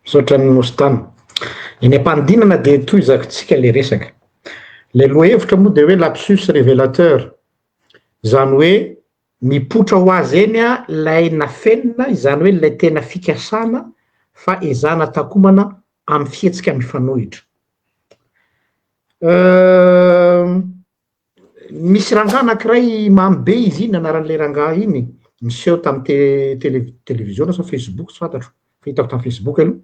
Misaotra an'i Mostana. Eny am-panidinana dia tohizako-tsika ilay resaka. Ilay lohahevitra moa dia hoe lapsus révélateur. Izany hoe mipoitra ho azy eny ilay nafenina, izany hoe ilay tena fikasana fa ezahana takomana amin'ny fihetsika mifanohitra. Misy rangahy anankiray mamy be izy iny, anaran'ilay rangahy iny, niseho tamin'ny te- tele- televiziona sa facebook tsy fantatro, fa hitako tamin'ny facebook aloha.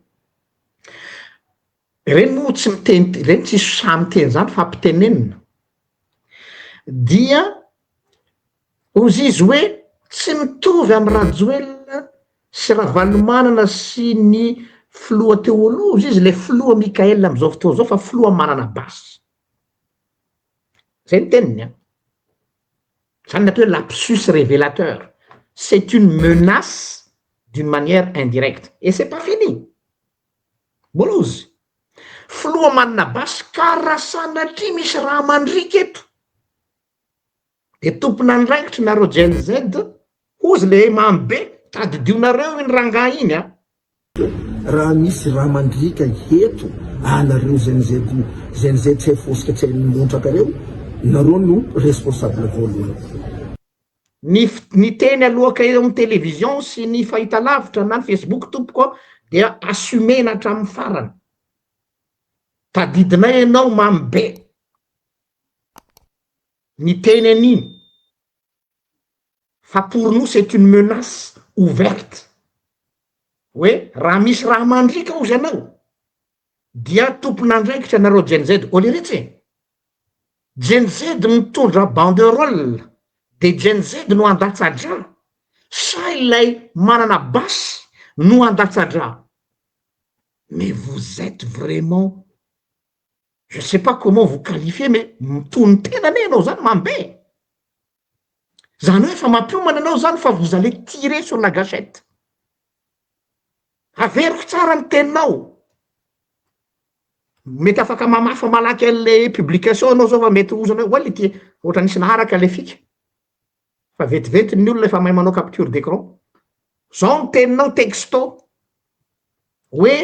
Ireny moa tsy miteny, ireny tsisy sahy miteny izany fa ampitenenina. Dia hozy izy hoe tsy mitovy amin'i Rajoelina sy Ravalomanana sy ny filoha teo aloha hozy izy ilay filoha Mickaël amin'izao fotoana izao fa filoha manana basy. Zay ny teniny an! Zany ny atao hoe lapsus révélateur, c'est une menace d'une manière indirecte et c'est pas fini! Mbola ozy! Filoha manana basy ka raha sanatria misy raha mandriaka eto de tompon'andraikitry nareo Gen Z, hozy le mamy be, tadidionareo iny rangahy iny an! Raha misy ra mandriaka eto anareo Gen Z Gen Z tsy hay fosika tsy hay montraka reo nareo no responsable voalohany. Ny ny teny aloaka eo amin'ny télévision sy ny fahitalavitra na ny facebook tompoko a dia assumer-na hatramin'ny farany. Tadidinay ianao mamy be. Niteny an'iny fa pour nous c'est une menace ouverte hoe raha misy raha mandriaka ozy anao dia tompon'andraikitra nareo Gen Z ô leretsy e! Gen Z mitondra banderole de Gen Z no handatsa-drà sa ilay manana basy no handatsa-drà? Mais vous etes vraiment je sais pas comment vous qualifier mais mitonon-tena anie ianao zany mamy be e! Zany hoe efa mampiomana anao zany fa vous allez tirer sur la gâchette. Averiko tsara ny teninao. Mety afaka mamafa malaky an'le publication anao zao fa mety hozana hoe oay le ty ohatra nisy naharaka le fika. Fa vetivety ny olona efa mahay manao capture d'écran. Zao ny teninao texto hoe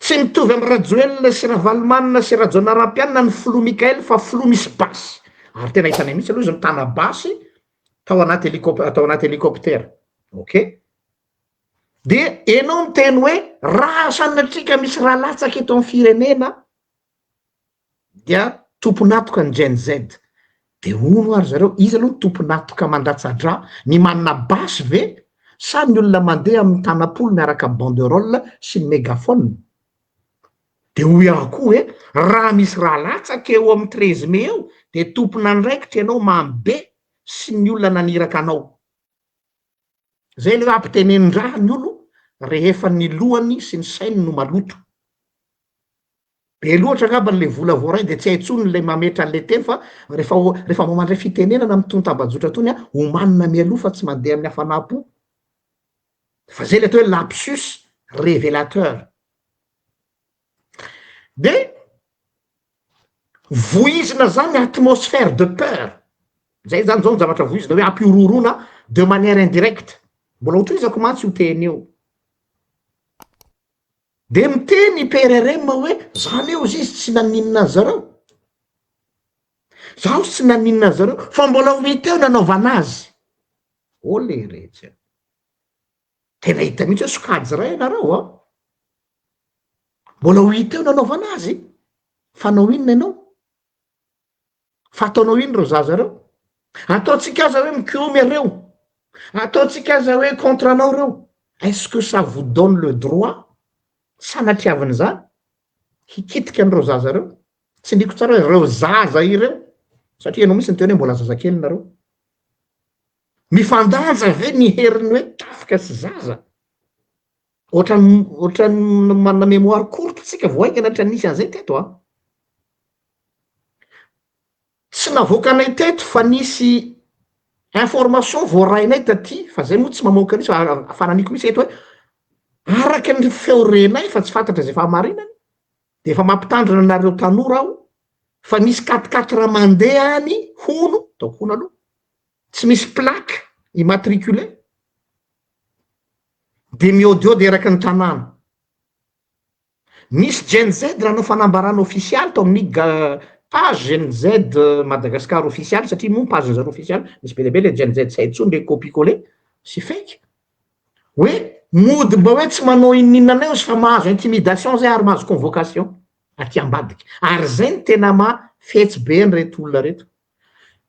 Tsy mitovy amin'i Rajoelina sy Ravalomanana sy Rajaonarimampianina ny filoha Mickaël fa filoha misy basy. Ary tena hitanay mihitsy aloha izy mitana basy tao anaty hélicop- tao anaty hélicoptère. Ok. Dia enao miteny hoe raha sanatria ka misy raha latsaka eto amin'ny firenena dia tompon'antoka ny Gen Z. Dia hono ary zareo, iza aloha no tompon'antoka mandatsa-drà? Ny manana basy ve sa ny olona mandeha amin'ny tanam-polo miaraka amin'ny banderole sy ny megaphone? Dia hoy aho koa hoe, raha misy rà latsaka eo amin'ny treize mai eo dia tompon'andraikitra ianao mamy be sy ny olona naniraka anao. Zay le hoe ampitenenin-draha ny olo rehefa ny lohany sy ny sainy no maloto. Be loatra angamba le vola voaray de tsy hay intsony le mametra an'le teny fa rehefa rehefa vao mandray fitenenana amin'itony tambajotra itony an, omanina mialoha fa tsy mandeha amin'ny hafanam-po. Fa zay le atao hoe lapsus révélateur. De voizina zany atmosphère de peur. Zay zany zao ny zavatra voizina hoe ampihorohoroana de manière indirecte. Mbola hotohizako mantsy io teny io. De miteny i PRRM hoe za anie ozy izy tsy naninona an zareo, za ozy tsy naninona an zareo fa mbola ho hita eo nanaovana azy. Ô leretsy a! Tena hita mihitsy hoe sokajy iray ianareo an! Mbola ho hita eo nanaovana azy, fa hanao inona ianao? Fa ataonao ino reo zaza reo? Ataontsika aza hoe mikomy reo, ataontsika aza hoe contre anao reo, est ce que ça vous donne le droit sanatriavin'izany hikitika an'ireo zaza reo? Tsindriko tsara hoe reo zaza ireo, satria ianao mihitsy niteny hoe mbola zazakely nareo. Mifandanja ve ny herin'ny hoe tafika sy zaza? Ohatran'ny ohatran'ny manana mémoire courte tsika vao haingana hatramin'ny nisy an'izay teto an! Tsy navoakanay teto fa nisy information voarainay taty fa zay moa tsy mamoaka an'io fa fananiko mihitsy eto hoe araka ny feo renay fa tsy fantatra izay fahamarinany de efa mampitandrina anareo tanora aho fa misy quatre quatre mandeha any hono, ataoko hono aloha, tsy misy plaque immatriculé. De miôdiôdy eraky ny tanàna. Nisy Gen Z nanao fanambarana ofisialy tao amin'ny page Gen Z Madagascar ofisialy satria moa page zareo ofisialy misy be dia be le Gen Z tsy hay intsony le copie coller sy fake hoe mody mba hoe tsy manao inon'inona anay ozy fa mahazo intimidation zay ary mahazo convocation aty ambadika ary zay no tena maha fetsy be an'ireto olona reto.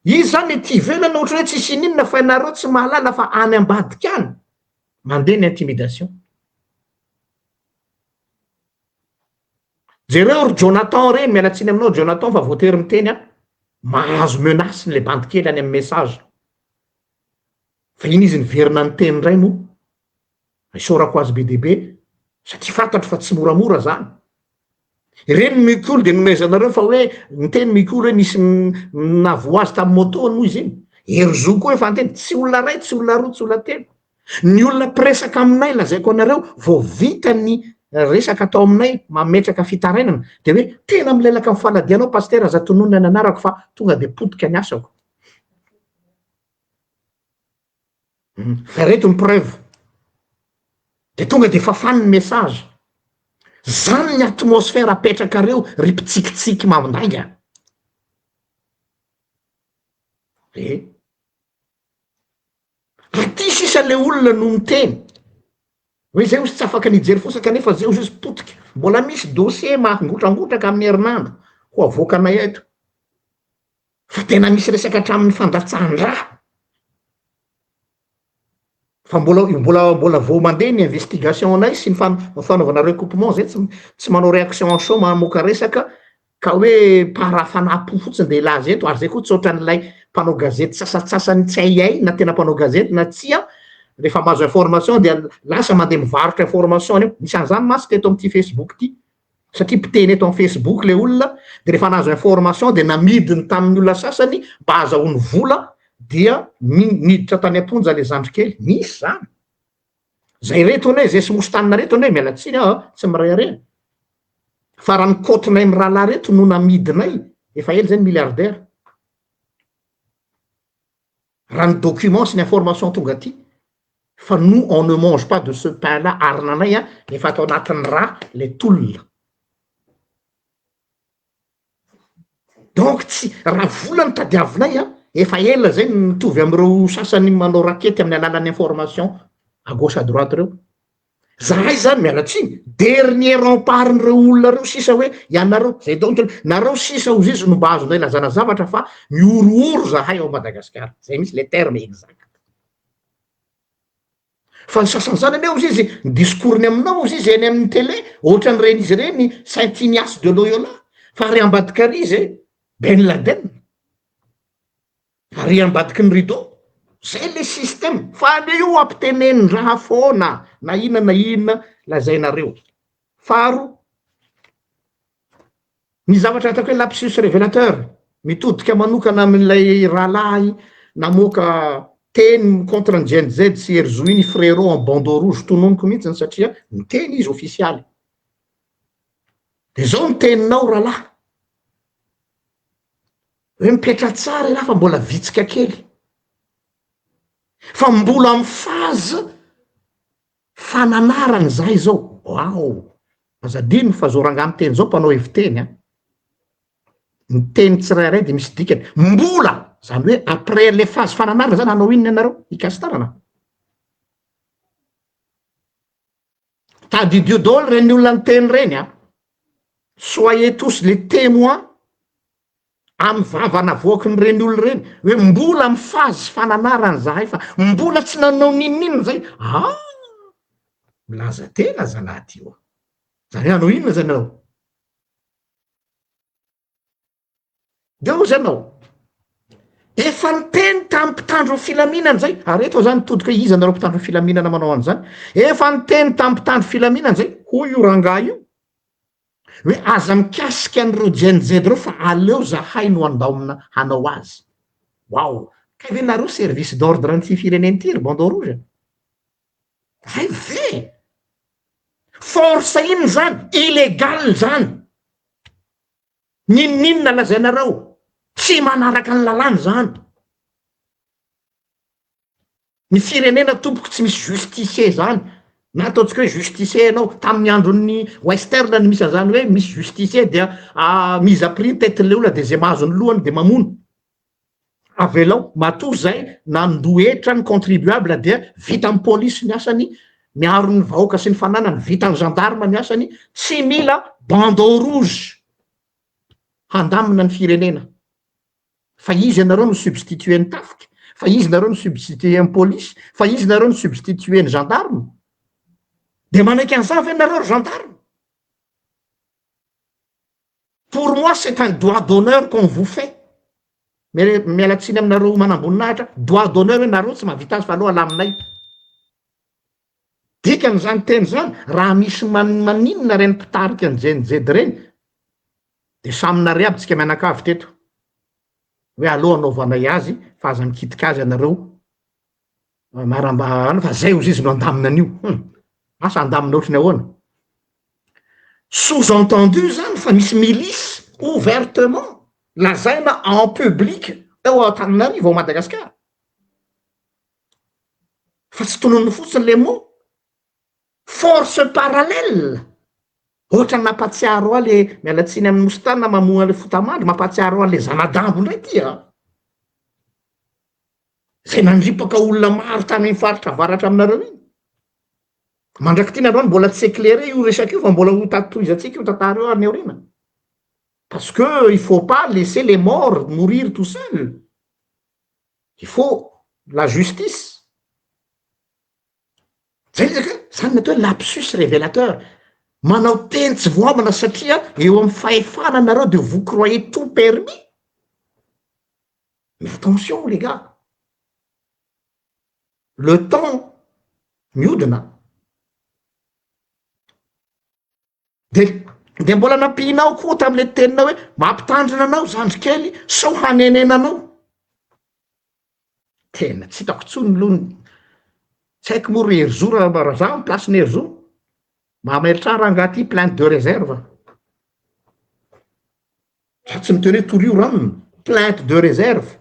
Izy zany ety ivelany ohatran'ny hoe tsisy ininona fa ianareo tsy mahalala fa any ambadika any mandeha ny intimidation. Jereo ry Jonathan reny, miala tsiny aminao Jonathan fa voatery miteny aho, mahazo menace le bandy kely any amin'ny message. Fa iny izy niverina niteny indray moa, isaorako azy be dia be satria fantatro fa tsy moramora zany. Ireny Mikolo dia nomezanareo fa hoe niteny Mikolo hoe nisy navoa azy tamin'ny moto moa izy iny. Herizo koa efa niteny, tsy olona iray, tsy olona roa, tsy olona telo. Ny olona mpiresaka aminay lazaiko anareo vao vita ny resaka atao aminay mametraka fitarainana dia hoe tena milelaka amin'ny faladianao pasitera aza tononina ny anarako fa tonga dia potika ny asako. Fa ireto ny preuve. Dia tonga dia fafany ny message. Zany ny atmosphère apetrakareo ry mpitsikitsiky mandainga. Eh. Aty sisa le olona no miteny hoe zay ozy tsy afaka nijery fosa kanefa zay ozy izy potika. Mbola misy dossier mahangotrangotraka amin'ny herinandro ho avoakanay eto. Fa tena misy resaka hatramin'ny fandatsahan-drà. Fa mbola mbola mbola vao mandeha ny investigation anay sy ny fanaovana recoupement zay tsy tsy manao réaction à chaud mamoaka resaka ka hoe par hafanam-po fotsiny de hilaza eto ary zay koa tsy ohatran'ilay mpanao gazety sasantsasany tsy haihay na tena mpanao gazety na tsia rehefa mahazo information dia lasa mandeha mivarotra information any, nisy an'izany mantsy teto amin'ity facebook ity satria mpiteny eto amin'ny facebook le olona de rehefa nahazo information de namidiny tamin'ny olona sasany mba hahazahoany vola dia niditra tany am-ponja le zandrikely, misy zany. Zay reto anie, zay sy mostanina reto anie, miala tsiny aho a, tsy mirehareha. Fa raha ny kaotinay mirahalahy reto no namidinay, efa ela zay ny milliardaire. Raha ny document sy ny information tonga aty, fa nous on ne mange pas de ce pain là, ary nanay a, efa ato anatin'ny rà le tolona. Donc tsy, raha vola no tadiavinay an, efa ela zay no mitovy am'ireo sasany manao rakety amin'ny alalan'ny information à gauche à droite reo. Zahay zany, miala tsiny, dernier rempart-n'ireo olona reo sisa hoe ianareo, zay donc nareo sisa hozy izy no mba azonay lazana zavatra fa mihorohoro zahay ao Madagasikara, zay mihitsy le terme exact. Fa ny sasany zany anie ozy izy, ny discours-ny aminao ozy izy eny amin'ny télé, ohatran'ireny izy ireny Saint Ignace de Loyola, fa ary ambadika ary izy e, Ben Laden, ary ambadiky ny rideau, zay le système, fa aleo io ampitenenin-draha foana na inona na inona lazainareo. Faharoa, Ny zavatra ataoko hoe lapsus révélateur, mitodika manokana amin'ilay rahalahy namoaka teny contre ny Gen Z sy Hery iny frérot en bandeau rouge tononiko mihitsiny satria niteny izy ofisialy. De zao ny teninao rahalahy, hoe mipetra tsara ialahy fa mbola vitsika kely, fa mbola amy phase Fananarana izahay izao, waouh! Aza adino fa zao rangahy miteny zao mpanao heviteny an! Ny teny tsirairay dia misy dikany. Mbola! Zany hoe après le phase fananarana zany hanao inona ianareo? Hikasi-tanana? Tadidio daholo ireny olona niteny ireny an! Soyez tous les témoins amin'ny vava navoakin'ireny olona ireny hoe mbola amin'ny phase fananarana zahay fa mbola tsy nanao n'inon'inona zay, ah! Milaza tena zalahy ty oa! Zany hoe hanao inona zany ianao? De hozy ianao, efa niteny tamin'ny mpitandro ny filaminana zay, ary eto aho zany mitodika hoe iza nareo mpitandro ny filaminana manao an'izany, efa niteny tamin'ny mpitandro filaminana zay, hoy io rangahy io, hoe aza mikasika an'ireo Gen Z ireo fa aleo zahay no andaomina hanao azy. Waouh! Kay ve nareo service d'ordre an'ity firenena ity ry bandeau rouge a? Hay ve? Force inona zany? Illégal zany! N'inon'inona lazainareo, tsy manaraka ny lalàna zany. Ny firenena tompoko tsy misy justicier zany. Na ataontsika hoe justicier ianao, tamin'ny andron'ny western no misy an'izany hoe misy justicier dia mise à prix ny tête-n'ilay olona dia izay mahazo ny lohany dia mamono. Avelao, matoa zay nandoa hetra ny contribuable dia vitan'ny polisy ny asany, miaro ny vahoaka sy ny fananany, vitan'ny gendarme ny asany, tsy mila bandeau rouge handamina ny firenena. Fa izy ianareo no substituer ny tafika, fa izy nareo no substituer ny polisy, fa izy nareo no substituer ny gendarme. Dia manaiky an'izany ve nareo ry gendarme? Pour moi c'est un doigt d'honneur qu'on vous fait. Miala tsiny aminareo manamboninahitra, doigt d'honneur hoe nareo tsy mahavita azy fa aleo alaminay. Dikan'izany teny izany, raha misy maninona ireny mpitarika ny jenjedy ireny, dia samy nare aby tsika mianakavy teto, hoe aleo anaovanay azy fa aza mikitika azy ianareo maramba fa zay ozy izy no handamina an'io, hum, asa handamina ohatry ny ahoana? Sous entendu zany fa misy milice ouvertement lazaina en public eo Antananarivo ao Madagasikara. Fa tsy tononiny fotsiny le mot force parallèle, ohatran'ny nampatsiaro ahy le, miala tsiny amin'i Moustana mamoha an'le fotamandry, mampatsiaro ahy le zanadambo indray ty an! Zay nandripaka olona maro tany amin'ny faritra avaratra aminareo iny. Mandrak'ity nandroany mbola tsy éclairé io resaka io fa mbola ho tohizantsika io tantara io any aoriana. Parce que il faut pas laisser les morts mourir tout seul. Il faut la justice. Zay izy ka, zany ny atao hoe lapsus révélateur. Manao teny tsy voaomana satria eo amin'ny fahefana nareo de vous croyez tout permis. Mais attention les gars. Le temps miodina. De de mbola nampianao koa tamle teninao hoe mampitandrina anao zandry kely sao hanenenanao. Tena tsy hitako tsony aloha ny tsy haiko moa ry Herizo raha raha za en place-n'i Herizo, mametraha rangaha ty plainte de réserve. Za tsy miteny hoe torio ranona, plainte de réserve.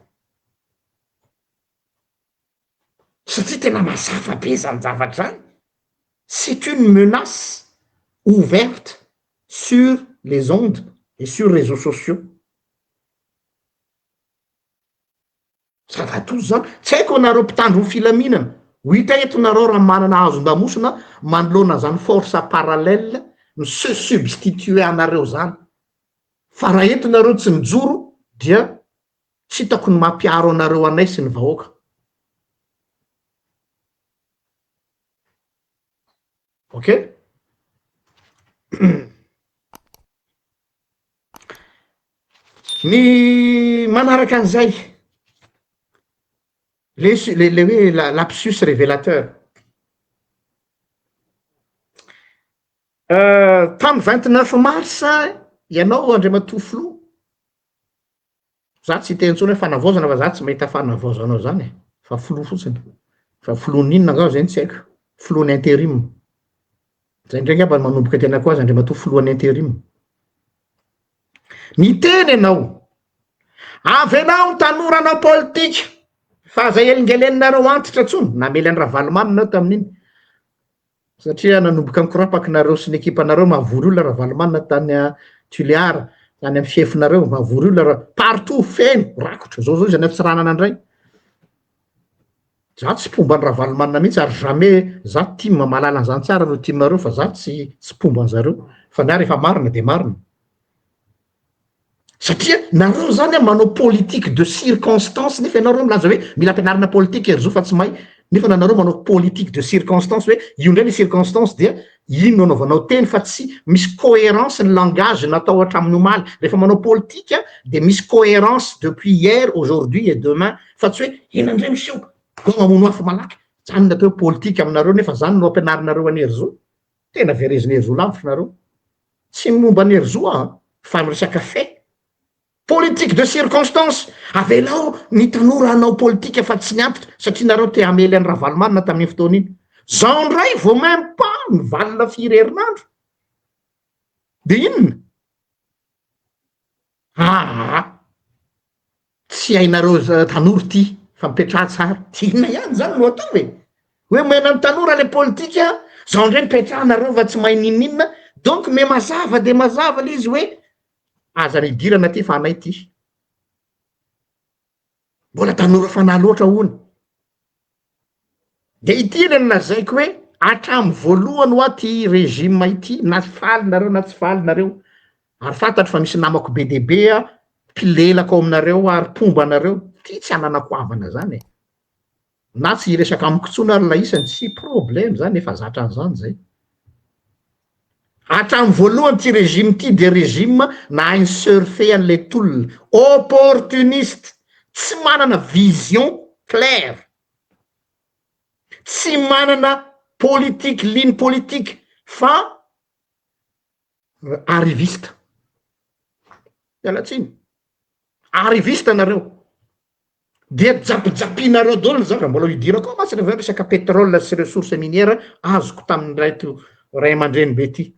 Satria tena mazava be zany zavatra zany, c'est une menace ouverte sur les ondes et sur réseaux sociaux. Zava-doza zany, tsy haiko anareo mpitandro ny filaminana, ho hita eto nareo raha manana hazon-damosina manoloana zany force parallèle mi se substituer anareo zany, fa raha eto nareo tsy mijoro dia Tsy hitako ny mampiaro anareo anay sy ny vahoaka. Ok? Ny manaraka an'izay, le le le hoe lapsus révélateur. Tamin'ny 29 mars ianao Andriamatoa Filoha, Za tsy hiteny intsony hoe fanavaozana fa za tsy mahita fanavaozana ao zany e, fa filoha fotsiny, fa filohan'ny inona angaha zay no tsy haiko, filohan'ny interim, zay ndray angamba no manomboka tenako azy andriamatoa filohan'ny interim. Niteny ianao, avelao ny tanora hanao politika fa aza elingeleninareo antitra tsony, namely an'i Ravalomanana aho tamin'iny, Satria nanomboka nikorapaky nareo sy ny ekipanareo mahavory olona Ravalomanana tany Tuléar, tany amin'ny fiefinareo, mahavory olona ra, partout feno, rakotra, zao zao izy any Antsiranana indray. Za tsy mpomba an'i Ravalomanana mihitsy ary jamais za tim mahalala an'izany tsara ireo tim ireo fa za tsy tsy mpomba an'zareo fa ny ahy rehefa marina de marina. Satria nareo zany an manao politique de circonstance nefa ianao reo milaza hoe mila ampianarina politique ry zo fa tsy mahay nefa nanareo manao politique de circonstance hoe io ndray le circonstance dia iny no anaovanao teny fa tsy misy coherence ny langage natao hatramin'ny omaly rehefa manao politique de misy coherence depuis hier aujourd'hui et demain fa tsy hoe ina ndray miseho go mamono afo malaky zany ny atao hoe politique aminareo nefa zany no ampianarinareo an'i Herizo tena verezin'i Herizo lavitra nareo Tsy ny momba an'i Herizo aho fa ny resaka fait. Politique de circonstance, avelao ny tanora hanao politika fa tsy ny antitra satria nareo te hamely an'i Ravalomanana tamin'iny fotoana iny. Zao indray vao même pas nivalona firy herinandro de inona? Aa tsy hainareo tanora ity fa mipetraha tsara, de inona ihany zany no atao e? Hoe omena ny tanora le politika, zao ndray mipetraha nareo fa tsy mahay n'inon'inona, donc me mazava de mazava le izy hoe aza nidirana ty fa anay ty. Mbola tanora fanahy loatra hono. De ity le nolazaiko hoe hatramin'ny voalohany hoa ty régime ity na faly nareo na tsy faly nareo, ary fantatro fa misy namako be dia be mpilelaka ao aminareo ary mpomba anareo, ty tsy ananako havana zany e. Na tsy hiresaka amiko intsony ary laisany, tsy problème zany, efa zatra an'izany zay. Hatramin'ny voalohany ity régime ity dia régime nahay ni-surfer an'ilay tolona, opportuniste, tsy manana vision claire, tsy manana politique, ligne politique fa arriviste. Miala tsiny, arriviste nareo. Dia japijapinareo daholo ny zavatra, mbola ho idirako ao mantsy rehefa resaka pétrole sy ressources minières azoko tamin'ireto ray aman-dreny be ty.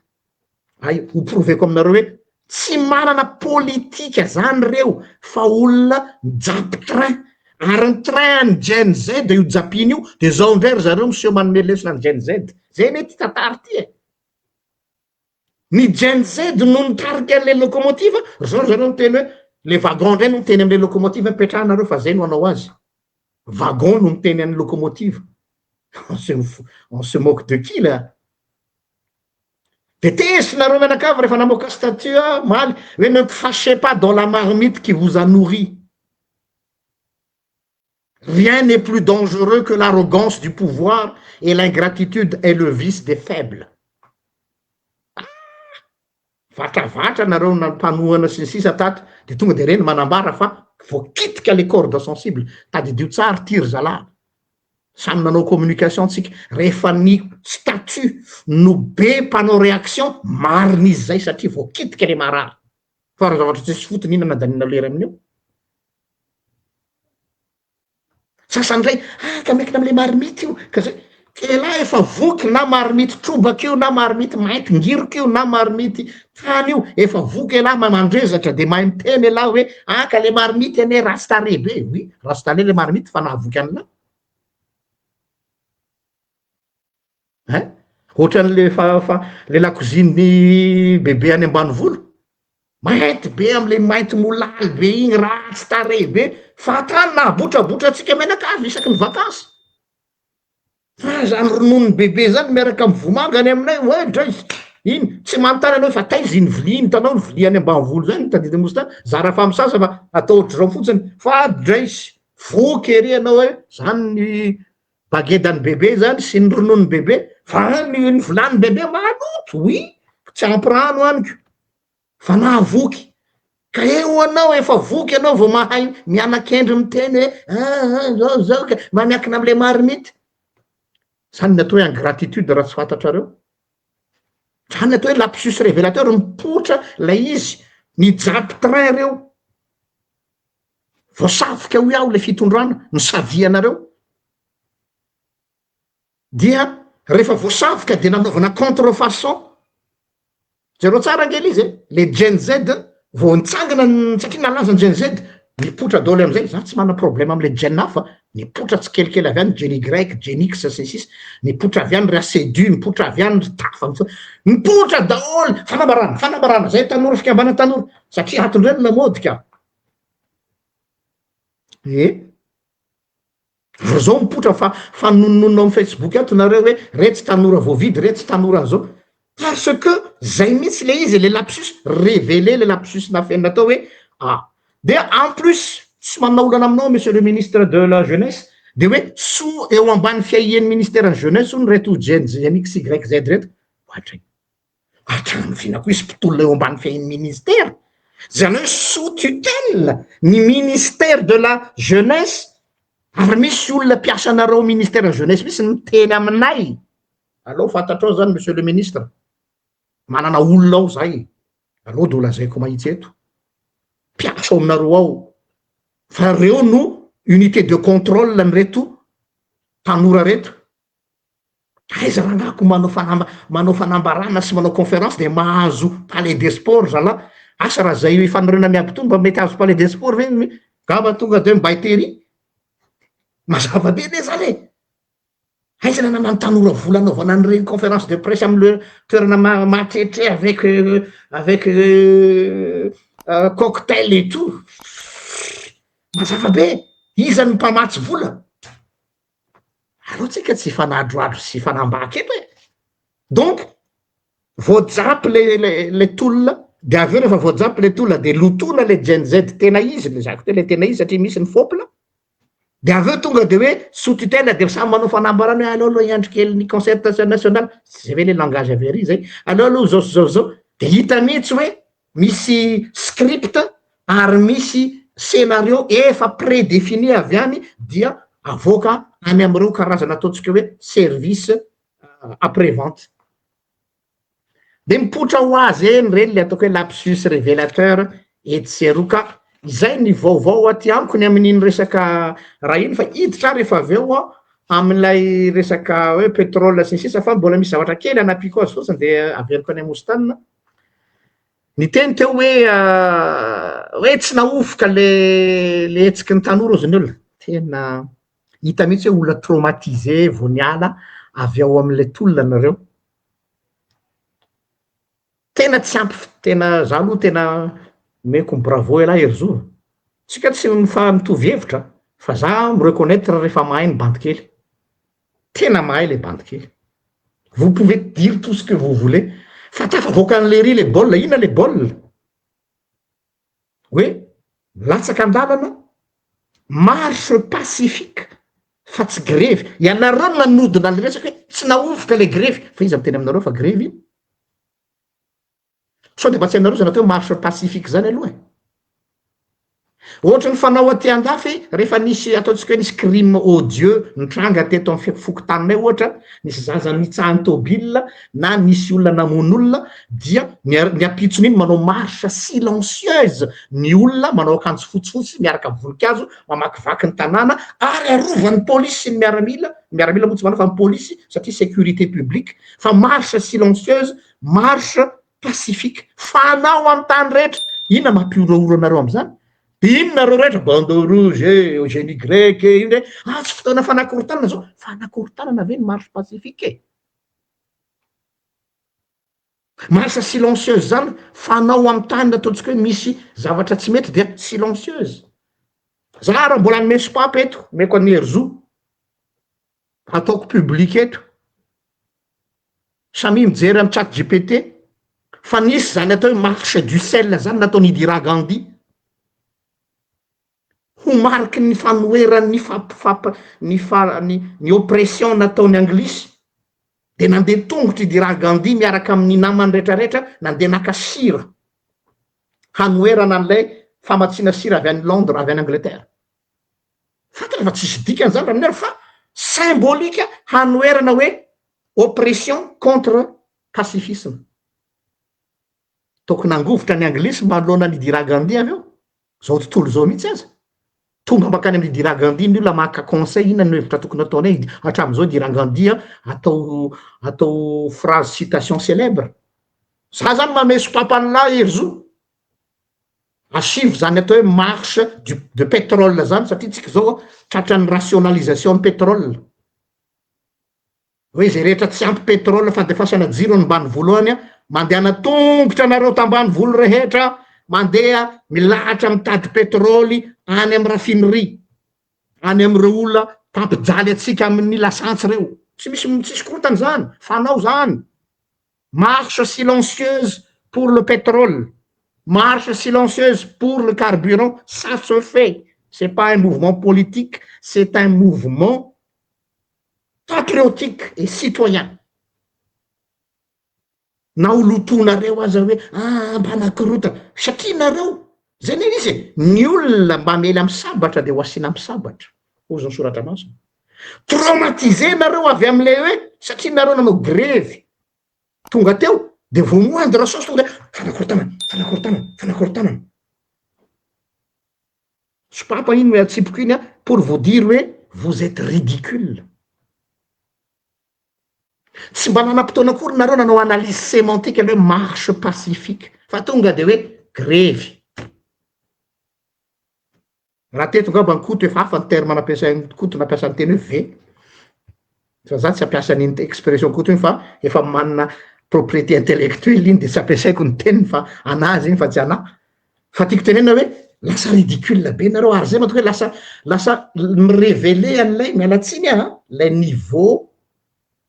Hay ho prouver-ko aminareo hoe tsy manana politika zany reo fa olona mijapy train, ary ny train an'ny Gen Z io japiny io de zao indray ry zareo miseho manome lesona ny Gen Z, zay anie ty tantara ty e. Ny Gen Z no nitarika an'ilay locomotive, ry zao ry zareo niteny hoe le wagon indray no miteny amin'ilay locomotive hoe mipetraha nareo fa zay no hanao azy. Wagon no miteny an'ny locomotive. On se on se moque de qui là? De tezitra nareo mianakavy rehefa namoaka statut aho omaly hoe ne crachez pas dans la marmite qui vous a nourri. Rien n'est plus dangereux que l'arrogance du pouvoir et l'ingratitude est le vice des faibles. Ah! Vatravatra nareo na mpanohana sy ny sisa tato de tonga de reny manambara fa voakitika le corde sensible. Tadidio tsara ty ry zalahy. Samy nanao communication tsika. Rehefa ny statut no be mpanao réaction, marina izy zay satria voakitika le marary. Fa raha zavatra tsisy fotony inona nandaniana lera amin'io? Sasany ndray, ah ka miankina amle marmite io, ka zay, elah efa voky na marmite trobaka io na marmite mainty ngiroka io na marmite tany io, efa voky elah mahay mandrezatra de mahay miteny elah hoe ah ka le marmite anie ratsy tarehy be, oui ratsy tarehy le marmite fa nahavoky an'lah. Hein? Ohatran'le fa fa le lakozian'ny bebe any ambanivolo, mainty be am'le mainty molaly be iny, ratsy tarehy be, fahatany nahabotrabotra antsika mianakavy isaky ny vakansy. Fa zany rononon'i bebe zany miaraka amy vomanga any aminay, oe dray, iny, tsy manontany anao hoe fa taiza iny vilia iny, hitanao ny vilia any ambanivolo zany, tadidy mosy tany, zara fa misasa fa atao ohatr'izao fotsiny, fa dray, voky ery ianao hoe zany ny Bageda an'i bebe zany sy ny rononon'i bebe fa ny ny vilanin'i bebe maloto oui tsy ampy rano amiko fa nahavoky ka eo anao efa voky ianao vao mahay mianakendry miteny hoe aa zao zao ka mba miankina amle marmite zany ny atao hoe ingratitude raha tsy fantatrareo zany ny atao hoe lapsus révélateur mipoitra lay izy nijapy train reo Voasavika hoy aho le fitondrana nisavihanareo dia rehefa voasavika de nanaovana contre façon, jereo tsara ange le izy e, le Gen Z vao nitsangana satria nalaza ny Gen Z, nipoitra daholo amizay, za tsy manana problème amle Gen hafa, nipoitra tsikelikely avy any Gen Y, Gen X sy ny sisa, nipoitra avy any ry Asedu, nipoitra avy any ry Tafa, nipoitra daholo, fanambarana, fanambarana, zay tanora fikambanana tanora, satria ato ndray ny lamaody ka. Ie. Ary zao mipoitra fa fanononona ao amin'ny Facebook ato nareo hoe retsy tanora voavidy, retsy tanora an'izao. Parce que zay mihitsy le izy, le lapsus, révélé le lapsus nafenina tao hoe ah. Dia en plus, tsy manana olana aminao monsieur le ministre de la jeunesse, de hoe soa eo ambany fiahian'ny ministère ny jeunesse hono reto Gen X, Y, Z reto. Ohatry. Hatramin'ny vina koa hisy mpitolona eo ambany fehin'ny ministera, izany hoe sous tutelle ny ministère de la jeunesse, ary misy olona mpiasanareo ao ministère ny jeunesse mihitsy miteny aminay, aleo fantatrao zany monsieur le ministre, manana olona ao zay, aleo de ho lazaiko mahitsy eto, mpiasa ao aminareo ao, fa reo no unité de contrôle an'ireto tanora reto. Aiza rangaha ko manao fanamba manao fanambarana sy manao conférence de mahazo palais des sports zalah, asa raha zay fanorenana miabo tony mba mety hahazo palais des sports ve ny ngamba tonga de mbay tery, mazava be anie zany e! Aiza nananan'ny tanora vola anaovana an'ireny conférence de presse amle toerana mahatretre avec avec cocktail et tout. Mazava be, iza no mpamatsy vola? Aleo tsika tsy hifanadroadro sy hifanambaka eto e. Donc voajapy le le le tolona de avy eo rehefa voajapy le tolona de lotoina le Gen Z tena izy, lazaiko teo le tena izy satria misy ny fôpla, de avy eo tonga de hoe sous tutelle de samy manao fanambarana hoe aleo aloha hiandry kely ny concertation nationale, tsy zay ve le langage avy ary zay, aleo aloha zao sy zao sy zao, de hita mihitsy hoe misy script ary misy scenario efa prédéfini avy any dia avoaka any am'ireo karazana ataontsika hoe service après vente. De mipoitra ho azy eny reny le ataoko hoe lapsus révélateur etsy sy eroa ka izay ny vaovao aty amiko ny amin'iny resaka raha iny fa hiditra aho rehefa avy eo aho amin'ilay resaka hoe pétrole sy ny sisa fa mbola misy zavatra kely anampiako azy fotsiny de averiko any Mostana. Niteny teo hoe hoe tsy nahovoka le le hetsiky ny tanora ozy ny olona. Tena hita mihitsy hoe olona traumatisé vao niala avy ao amin'ilay tolona nareo. Tena tsy ampy tena za aloha tena omeko ny bravo ialahy Herizo. Tsika tsy mifa-mitovy hevitra fa za mi-reconnaitre rehefa mahay ny bandy kely. Tena mahay le bandy kely. Vous pouvez dire tout ce que vous voulez fa tafavoaka an'le ry le baolina, inona le baolina? Hoe milatsaka an-dalana, marche pacifique fa tsy grevy. Ianareo no nanodina le resaka hoe tsy nahovoka le grevy, fa iza miteny aminareo fa grevy iny? Sao de mba tsy hainareo zany atao hoe marche pacifique zany aloha e? Ohatry ny fanao aty andafy rehefa nisy ataontsika hoe nisy crime odieux nitranga teto amin'ny fokontaninay ohatra, nisy zaza nitsahan'ny tôbila na nisy olona namono olona dia ny ny ampitson'iny manao marche silencieuse ny olona manao akanjo fotsifotsy miaraka amin'ny voninkazo mamakivaky ny tanàna ary arovan'ny polisy sy ny miaramila, ny miaramila moa tsy manao fa ny polisy satria sécurité publique fa marche silencieuse, marche pacifique, fanao amin'ny tany rehetra, inona mampihorohoro anareo amin'izany? De inona nareo rehetra bandeau rouge e, GNY e, ino e, ah tsy fotoana fanakorontanana zao, fanakorontanana ve ny marche pacifique e? Marche silencieuse zany fanao amin'ny tany ataontsika hoe misy zavatra tsy mety dia silencieuse. Za raha mbola hanome sopapa eto, omeko an'i Herizo, ataoko public eto, samia mijery amin'ny chat gpt fa nisy zany atao hoe marche du sel zany nataon'i Indira Gandhi ho mariky ny fanoheran'ny fampifamp ny fa ny ny oppression nataon'ny anglisy de nandeha tongotra Indira Gandhi miaraka amin'ny namany retraretra nandeha naka sira hanoherana an'ilay famatsiana sira avy any Londres avy any Angleterre. Fantatra fa tsisy dikany zany raha fa symbolique hanoherana hoe oppression contre pacifisme. Tokony hangovitra ny anglisy manoloana an'i Indira Gandhi avy eo, zao tontolo zao mihitsy aza. Tonga mankany amin'i Indira Gandhi ny olona maka conseil inona no hevitra tokony ataonay, hatramin'izao Indira Gandhi atao atao phrase citation célèbre. Za zany manome sopapa an'lah Herizo. Asivo zany atao hoe marche du de pétrole zany satria tsika zao tratran'ny rationalisation ny pétrole. Hoe zay rehetra tsy ampy pétrole fandefasana jiro any ambanivolo any, mandehana tongotra nareo tambanivolo rehetra mandeha milahatra mitady pétrole any amin'ny raffinerie, any amin'ireo olona mpampijaly antsika amin'ny lasantsy reo. Tsy misy tsisy korontana zany, fanao zany. Marche silencieuse pour le pétrole, marche silencieuse pour le carburant, ça se fait, c'est pas un mouvement politique, c'est un mouvement patriotique et citoyen. Na ho lotoinareo aza hoe ah mba nakorotana, satria nareo, zay anie izy e, ny olona mba hamely amin'ny sabatra de ho asiana amin'ny sabatra, hozy ny soratra masina. Traumatisé nareo avy am'le hoe satria nareo nanao grevy tonga teo de vao moindre chose tonga de fanakorontanana, fanakorontanana, fanakorontanana. Sopapa iny hoe atsipiko iny a, pour vous dire hoe vous êtes ridicule. Tsy mba nanam-potoana akory nareo nanao analyse sémantique le hoe marche pacifique fa tonga de hoe grevy. Raha teto ngamba ny Koto efa hafa ny terme nampiasain'i Koto nampiasa ny teny hoe ve. Fa za tsy hampiasa an'iny expression Koto iny fa efa manana propriété intellectuelle iny de tsy ampiasaiko ny teniny fa anazy iny fa tsy anah. Fa tiako tenenina hoe lasa ridicule be nareo ary zay mahatonga hoe lasa lasa mi-reveler an'ilay, miala tsiny aho an, lay niveau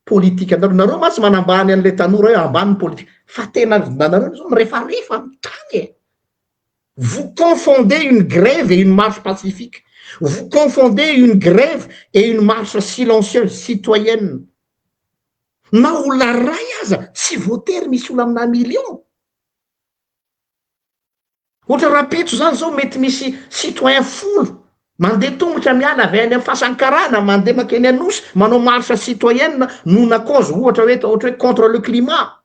politique anareo. Nareo mantsy manambany an'ilay tanora hoe ambany ny politique fa tena nareo zao mirefarefa amin'ny tany e. Vous confondez une grève et une marche pacifique. Vous confondez une grève et une marche silencieuse citoyenne. Na olona ray aza tsy voatery misy olona amina million. Ohatra rahampitso zany zao mety misy citoyen folo mandeha tongotra miala avy any amin'ny fasan'ny karana mandeha makeny Anosy manao marche citoyenne noho cause ohatra hoe ohatra hoe contre le climat.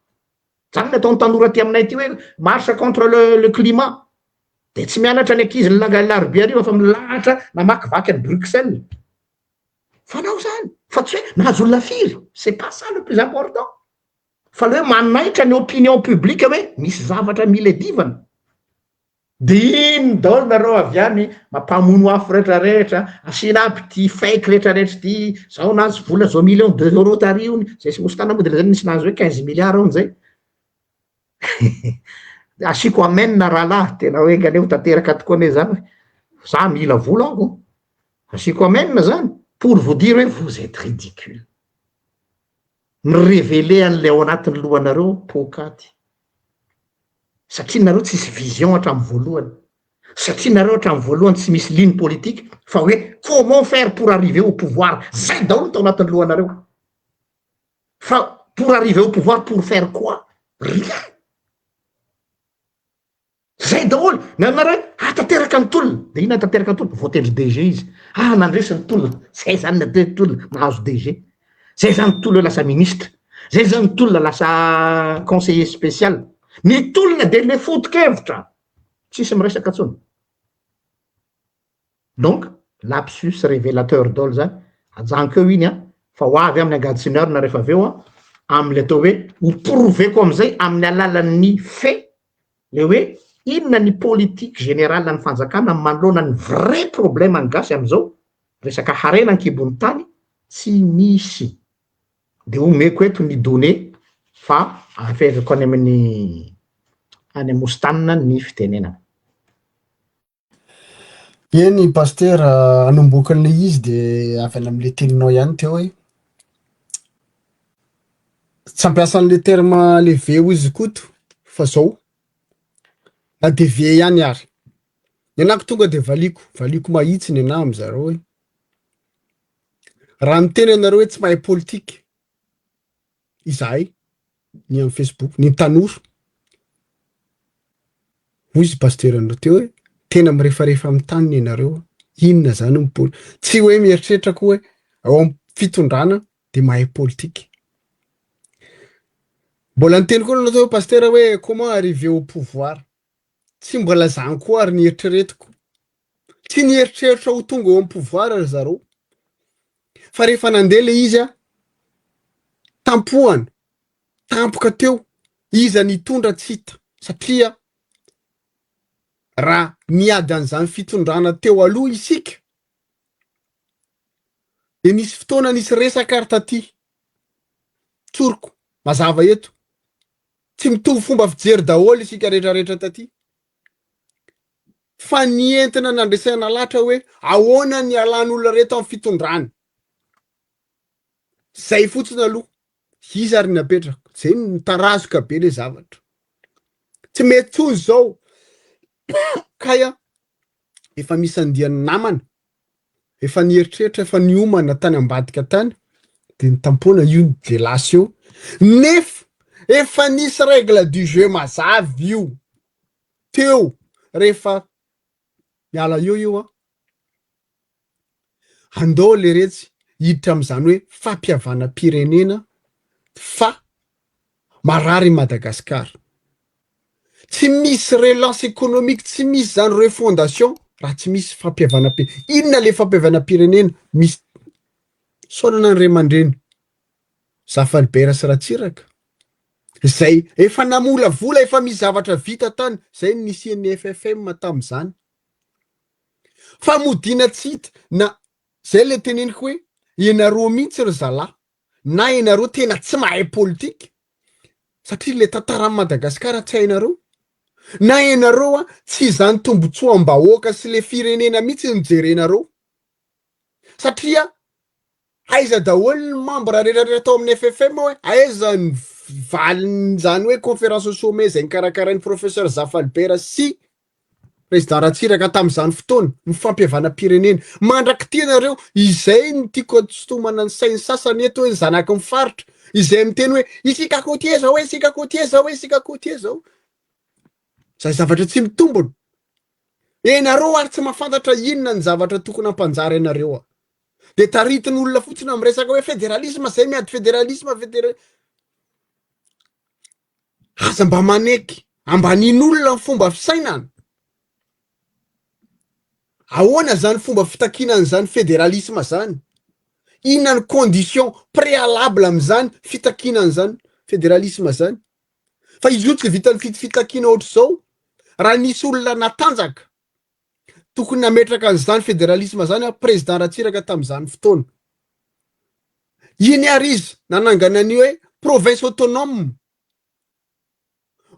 Zany ny ataon'ny tanora aty aminay aty hoe marche contre le climat. De tsy mianatra ny ankizy ny alarobia hariva fa milahatra namakivaky any Bruxelles. Fanao zany fa tsy hoe nahazo olona firy, c'est pas ça le plus important. Fa le hoe manaitra ny opinion publique hoe misy zavatra mila edivana. De iny daholo nareo avy any mampamono afo rehetrarehetra, asiana aby ty fake rehetrarehetra ty, zao nahazo vola zao million d'euros tary ony, zay sy mosy moa de lazainy nisy nahazo hoe 15 milliards ony zay. Asiako amen rahalahy, tena hoe enga anie ho tanteraka tokoa anie zany, za mila vola aho, asiako amen zany, pour vous dire hoe vous êtes ridicule. Mi-révéler an'le ao anatin'ny lohanareo pokaty. Satria nareo tsisy vision hatramy voalohany. Satria nareo hatramy voalohany tsy misy ligne politique fa hoe comment faire pour arriver au pouvoir. Zay daholo tao anatin'ny lohanareo. Fa pour arriver au pouvoir pour faire quoi? Rien. Zay daholo, ny anareo hatanteraka ny tolona, de ina hatanteraka ny tolona? Voatendry DG izy. Ah nandresy ny tolona, zay zany ny atao hoe tolona, mahazo DG. Zay zany tolona lasa ministre, zay zany tolona lasa conseiller spécial. Ny tolona de le foto-kevitra, tsisy miresaka intsony. Donc lapsus révélateur daholo zany, ajanoko eo iny a, fa ho avy amin'ny angady sy ny arina rehefa avy eo a, am'le atao hoe ho prouver-ko amizay amin'ny alalan'ny fait le hoe inona ny politique générale ny fanjakana manoloana ny vrai problème any gasy amizao, resaka harena ankibon'ny tany tsy misy. De omeko eto ny données fa averiko any amin'ny any Mostanina ny fitenenana. Eny pastera anomboka an'le izy de avy any am'le teninao ihany teo hoe tsy ampiasa an'le terme le V hoy izy Koto fa zao na de V ihany ary ny anako tonga de valiko valiko mahitsy ny anahy amizareo hoe raha miteny ianareo hoe tsy mahay politika izahay ny amy Facebook ny tanora hoy izy pasteranareo teo hoe tena mirefarefa amy taniny ianareo inona zany ny poli tsy hoe mieritreritra koa hoe ao amy fitondrana de mahay politika mbola niteny koa nanao teo hoe pastera hoe comment arriver au pouvoir tsy mbola zany koa ary ny eritreretiko tsy nieritreritra ho tonga eo amy pouvoir ry zareo fa rehefa nandeha le izy a tampohana tampoka teo iza nitondra tsy hita satria raha niady an'izany fitondrana teo aloha isika de nisy fotoana nisy resaka ary taty tsoriko mazava eto tsy mitovy fomba fijery daholo isika rehetrarehetra taty fa nientina nandresena latra hoe ahoana ny alan'olona reto amy fitondrany zay fotsiny aloha izy ary ny apetrako zay mitarazoka be le zavatra tsy mety tsony zao kaya efa misy andian'ny namana efa nieritreritra efa niomana tany ambadika tany de ny tampona io de lasa eo nefa efa nisy règle du jeu mazava io teo rehefa miala eo io a andao le retsy hiditra am'izany hoe fampihavanam-pirenena fa marary i Madagasikara tsy misy relance économique tsy misy zany refondation raha tsy misy fampihavanam-pirenena inona le fampihavanam-pirenena misy saonana ny ray aman-dreny Zafalibera sy Ratsiraka zay efa namolavola efa misy zavatra vita tany zay ny nisian'ny FFM tam'izany fa modina tsy hita na zay le teneniko hoe ianareo mihitsy ry zalahy. na ianareo tena tsy mahay politika satria le tantaran'i Madagasikara tsy hainareo, na ianareo a tsy izany tombotsoam-bahoaka sy le firenena mihitsy no jerenareo satria aiza daholo ny membre rehetra tao amin'ny FFM hoe aiza ny valin'izany hoe conférence au sommet izay nikarakarain'ny professeur Zafy Albert sy Président Ratsiraka tamin'izany fotoana, ny fampihavanam-pirenena. Mandrak'ity ianareo, izay no tiako antsontomana ny sain'ny sasany eto hoe ny zanaky ny faritra, izay miteny hoe isika côtier zao, isika côtier zao, isika côtier zao. Izay zavatra tsy mitombona. Ianareo ary tsy mahafantatra inona ny zavatra tokony hampanjary anareo. Dia taritin'olona fotsiny amin'ny resaka hoe fédéralisme, zay miady fédéralisme, fédéralisme. Aza mba maneky ambanin'olona ny fomba fisainana. Ahoana zany fomba fitakiana an'izany fédéralisme zany? Inona ny condition préalable amin'izany fitakiana an'izany fédéralisme zany? Fa izy io tsy vitan'ny fit- fitakiana ohatr'izao. Raha nisy olona natanjaka, tokony nametraka an'izany fédéralisme zany a président Ratsiraka tamin'izany fotoana. Iny ary izy nanangana ny hoe province autonome.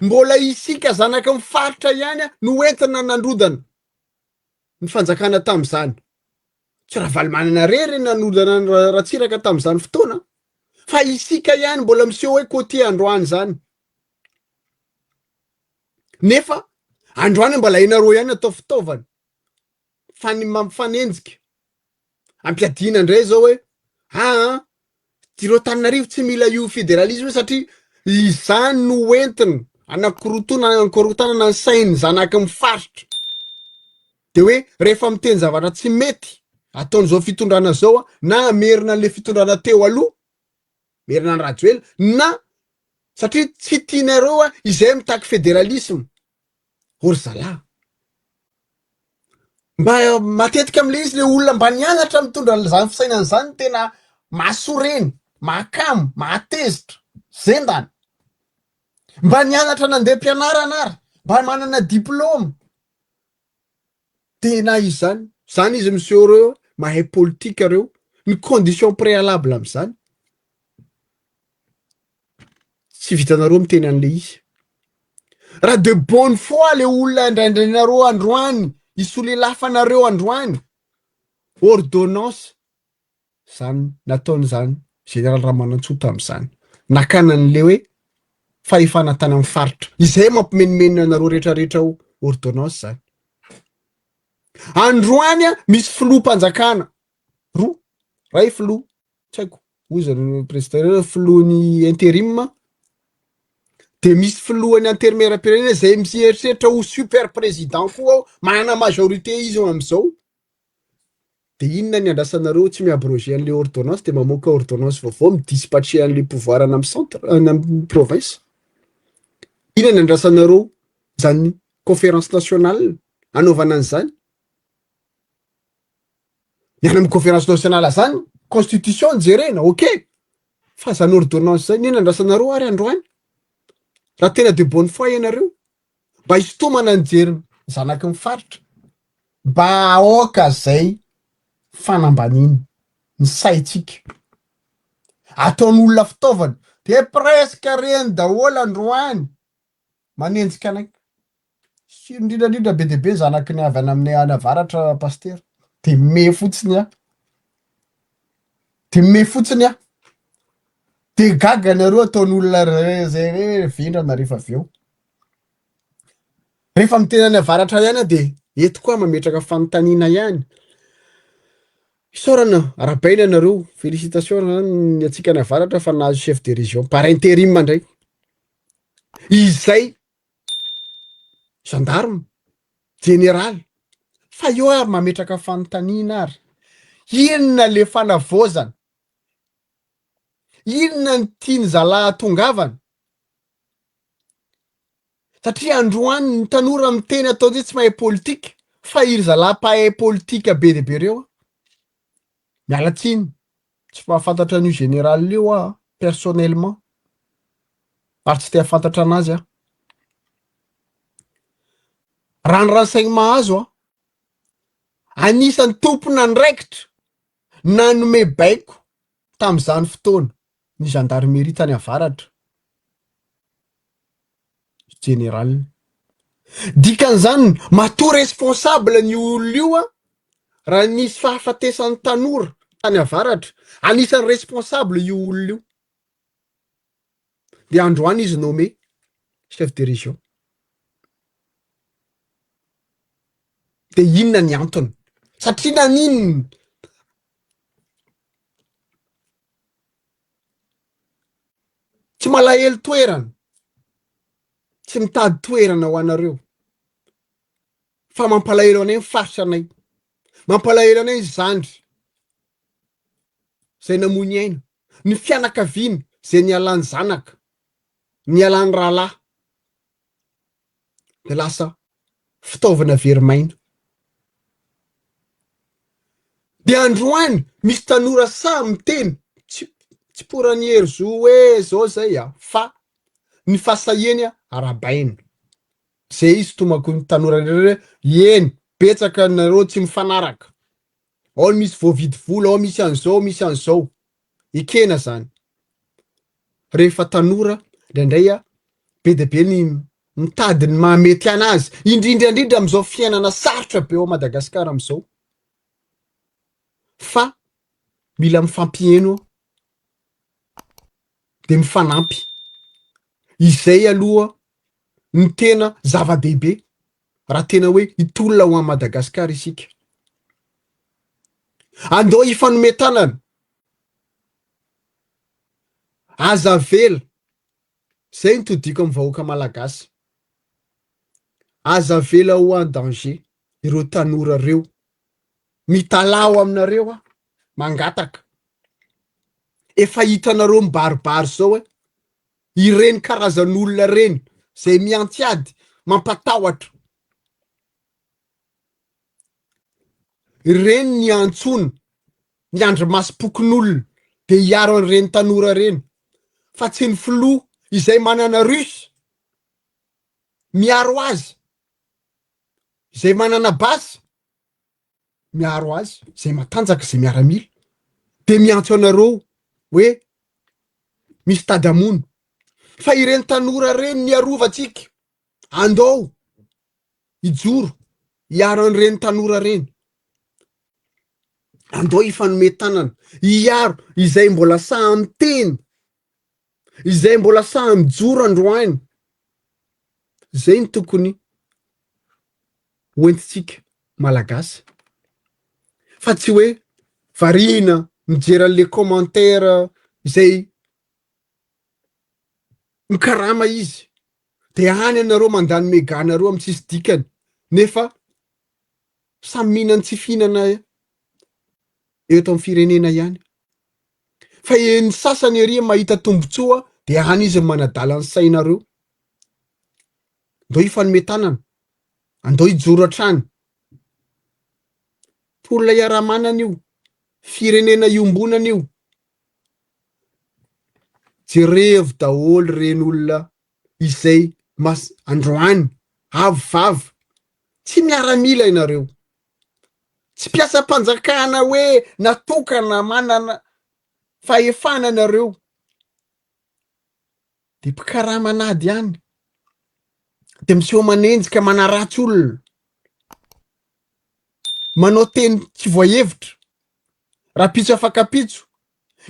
Mbola isika zanaky ny faritra ihany no entina nandrodana ny fanjakana tamin'izany. Tsy Ravalomanana rery nanodana ny Ratsiraka tamin'izany fotoana fa isika ihany mbola miseho hoe côtier androany izany. Nefa androany mbola ianareo ihany atao fitaovana fa ny mampifanenjika ampiadiana indray zao hoe aa ireo Tananarivo tsy mila io fédéralisme satria izany no entina anakorontona anakorotanana ny sain'ny zanaky ny faritra de hoe rehefa miteny zavatra tsy mety ataon'izao fitondrana zao a na hamerina an'le fitondrana teo aloha merina an'i Rajoelina na satria tsy tianareo a izay mitaky fédéralisme ô ry zalahy mba matetika am'le izy le olona mba nianatra mitondra an'izany fisainana zany tena mahasoreny mahakamo mahatezitra zendana mba nianatra nandeha am-pianarana ary mba manana diplôme tena izany zany izy miseho reo mahay politika reo ny condition préalable am'izany tsy vitanareo miteny an'le izy raha de bonne foi le olona indraindrainareo androany isolelafanareo androany ordonnance zany nataon'izany général Ramanantsoa tam'izany nakana an'le hoe fahefana tany amin'ny faritra izay mampimenimenina anareo rehetrarehetra ao ordonnance zany androany a misy filoham-panjakana roa ray filoha tsy haiko hoy zareo président filohan'ny intérim de misy filohan'ny antenimieram-pirenena zay mieritreritra ho super président koa ao manana majorité izy eo am'izao de inona ny andrasanareo tsy mi-abroger an'le ordonnance de mamoaka ordonnance vaovao mi-dispatcher an'le pouvoir any amy centre any amy province inona ny andrasanareo zany conférence nationale anaovana an'izany ny any amy conférence nationale zany constitution jerena ok fa zany ordonnance zany inona andrasanareo ary androany raha tena de bonne foi ianareo mba hisotomana ny jery zanaky ny faritra mba aoka zay fanambanina ny saitsika ataon'olona fitaovana de presque reny daholo androany manenjika anay sy indrindrandrindra be de be zanaky ny avy any amin'ny any avaratra pastera de me fotsiny ah de me fotsiny ah de gaga nareo ataon'olona re- zay hoe vendrana rehefa avy eo rehefa miteny any avaratra ihany ah de eto koa mametraka fanontaniana ihany isaorana arahabaina anareo félicitation ny atsika any avaratra fa nahazo chef de région par intérim indray izay gendarme général fa eo ary mametraka fanontaniana ary inona le fanavaozana inona ny tiany zalahy atongavana satria androany ny tanora miteny atao zay tsy mahay politika fa iry zalahy mpahay politika be de be reo a miala tsiny tsy mahafantatra an'io général io aho personnellement ary tsy te hahafantatra anazy aho raha ny renseignement azo a anisan'ny tompon'andraikitra nanome baiko tam'izany fotoana. ny gendarmerie tany avaratra, général. Dikan'izany matoa responsable ny olona io an, raha nisy fahafatesan'ny tanora tany avaratra, anisan'ny responsable io olona io. Dia androany izy nommé chef de région. Dia inona ny antony? Satria naninona? Tsy malahelo toerana, tsy mitady toerana ho anareo, fa mampalahelo anay ny faritra anay, mampalahelo anay ny zandry izay namoy ny aina, ny fianakaviana izay nialan'ny zanaka, nialan'ny rahalahy. de lasa fitaovana very maina. De androany misy tanora sahy miteny, tsy tsy pour an'i Herizo hoe zao zay a, fa ny fahasahiany arahabaina. Zay izy tomako ny tanora rehetra hoe eny betsaka nareo tsy mifanaraka, ao ny misy voavidy vola, ao misy an'izao, misy an'izao. Ekena zany. Rehefa tanora indraindray a, be dia be ny mitady ny mahamety anazy, indrindra indrindra amin'izao fiainana sarotra be ao Madagasikara amin'izao. Fa mila mifampiheno de mifanampy. Izay aloha ny tena zava-dehibe raha tena hoe hitolona ho an'i Madagasikara isika. Andao hifanome tanana. Aza avela, zay no todiko amin'ny vahoaka malagasy. Aza avela ho en danger ireo tanora reo. Mitalaho aminareo aho, mangataka. Efa hitanareo mibaribary zao hoe ireny karazan'olona reny zay miantsy ady, mampatahotra. Ireny ny antsoina ny andrimasom-pokonolona dia hiaro an'ireny tanora ireny fa tsy ny filoha izay manana russe miaro azy, izay manana basy miaro azy, izay matanjaka, izay miaramila dia miantso anareo hoe misy tady hamono fa ireny tanora ireny ny arovantsika andao hijoro hiaro an'ireny tanora ireny, andao hifanome tanana hiaro izay mbola sahy miteny, izay mbola sahy mijoro androany, zay no tokony hoentintsika malagasy fa tsy hoe variana mijery an'le commentaire izay mikarama izy de any ianareo mandany mega nareo amin'ny tsisy dikany nefa samy mihinan'ny tsy fihinana eto amin'ny firenena ihany fa eny sasany ery mahita tombotsoa de any izy manadala ny sainareo ndao hifanome tanana andao hijoro hatrany tolona iaraha-manana io firenena iombonana io Jerevo daholo ireny olona izay mas androany avo vava, tsy miaramila ianareo, tsy mpiasam-panjakana hoe natokana manana fahefana ianareo, de mpikarama an'ady ihany, de miseho manenjika manaratsy olona, manao teny tsy voahevitra, rapitso afakapitso,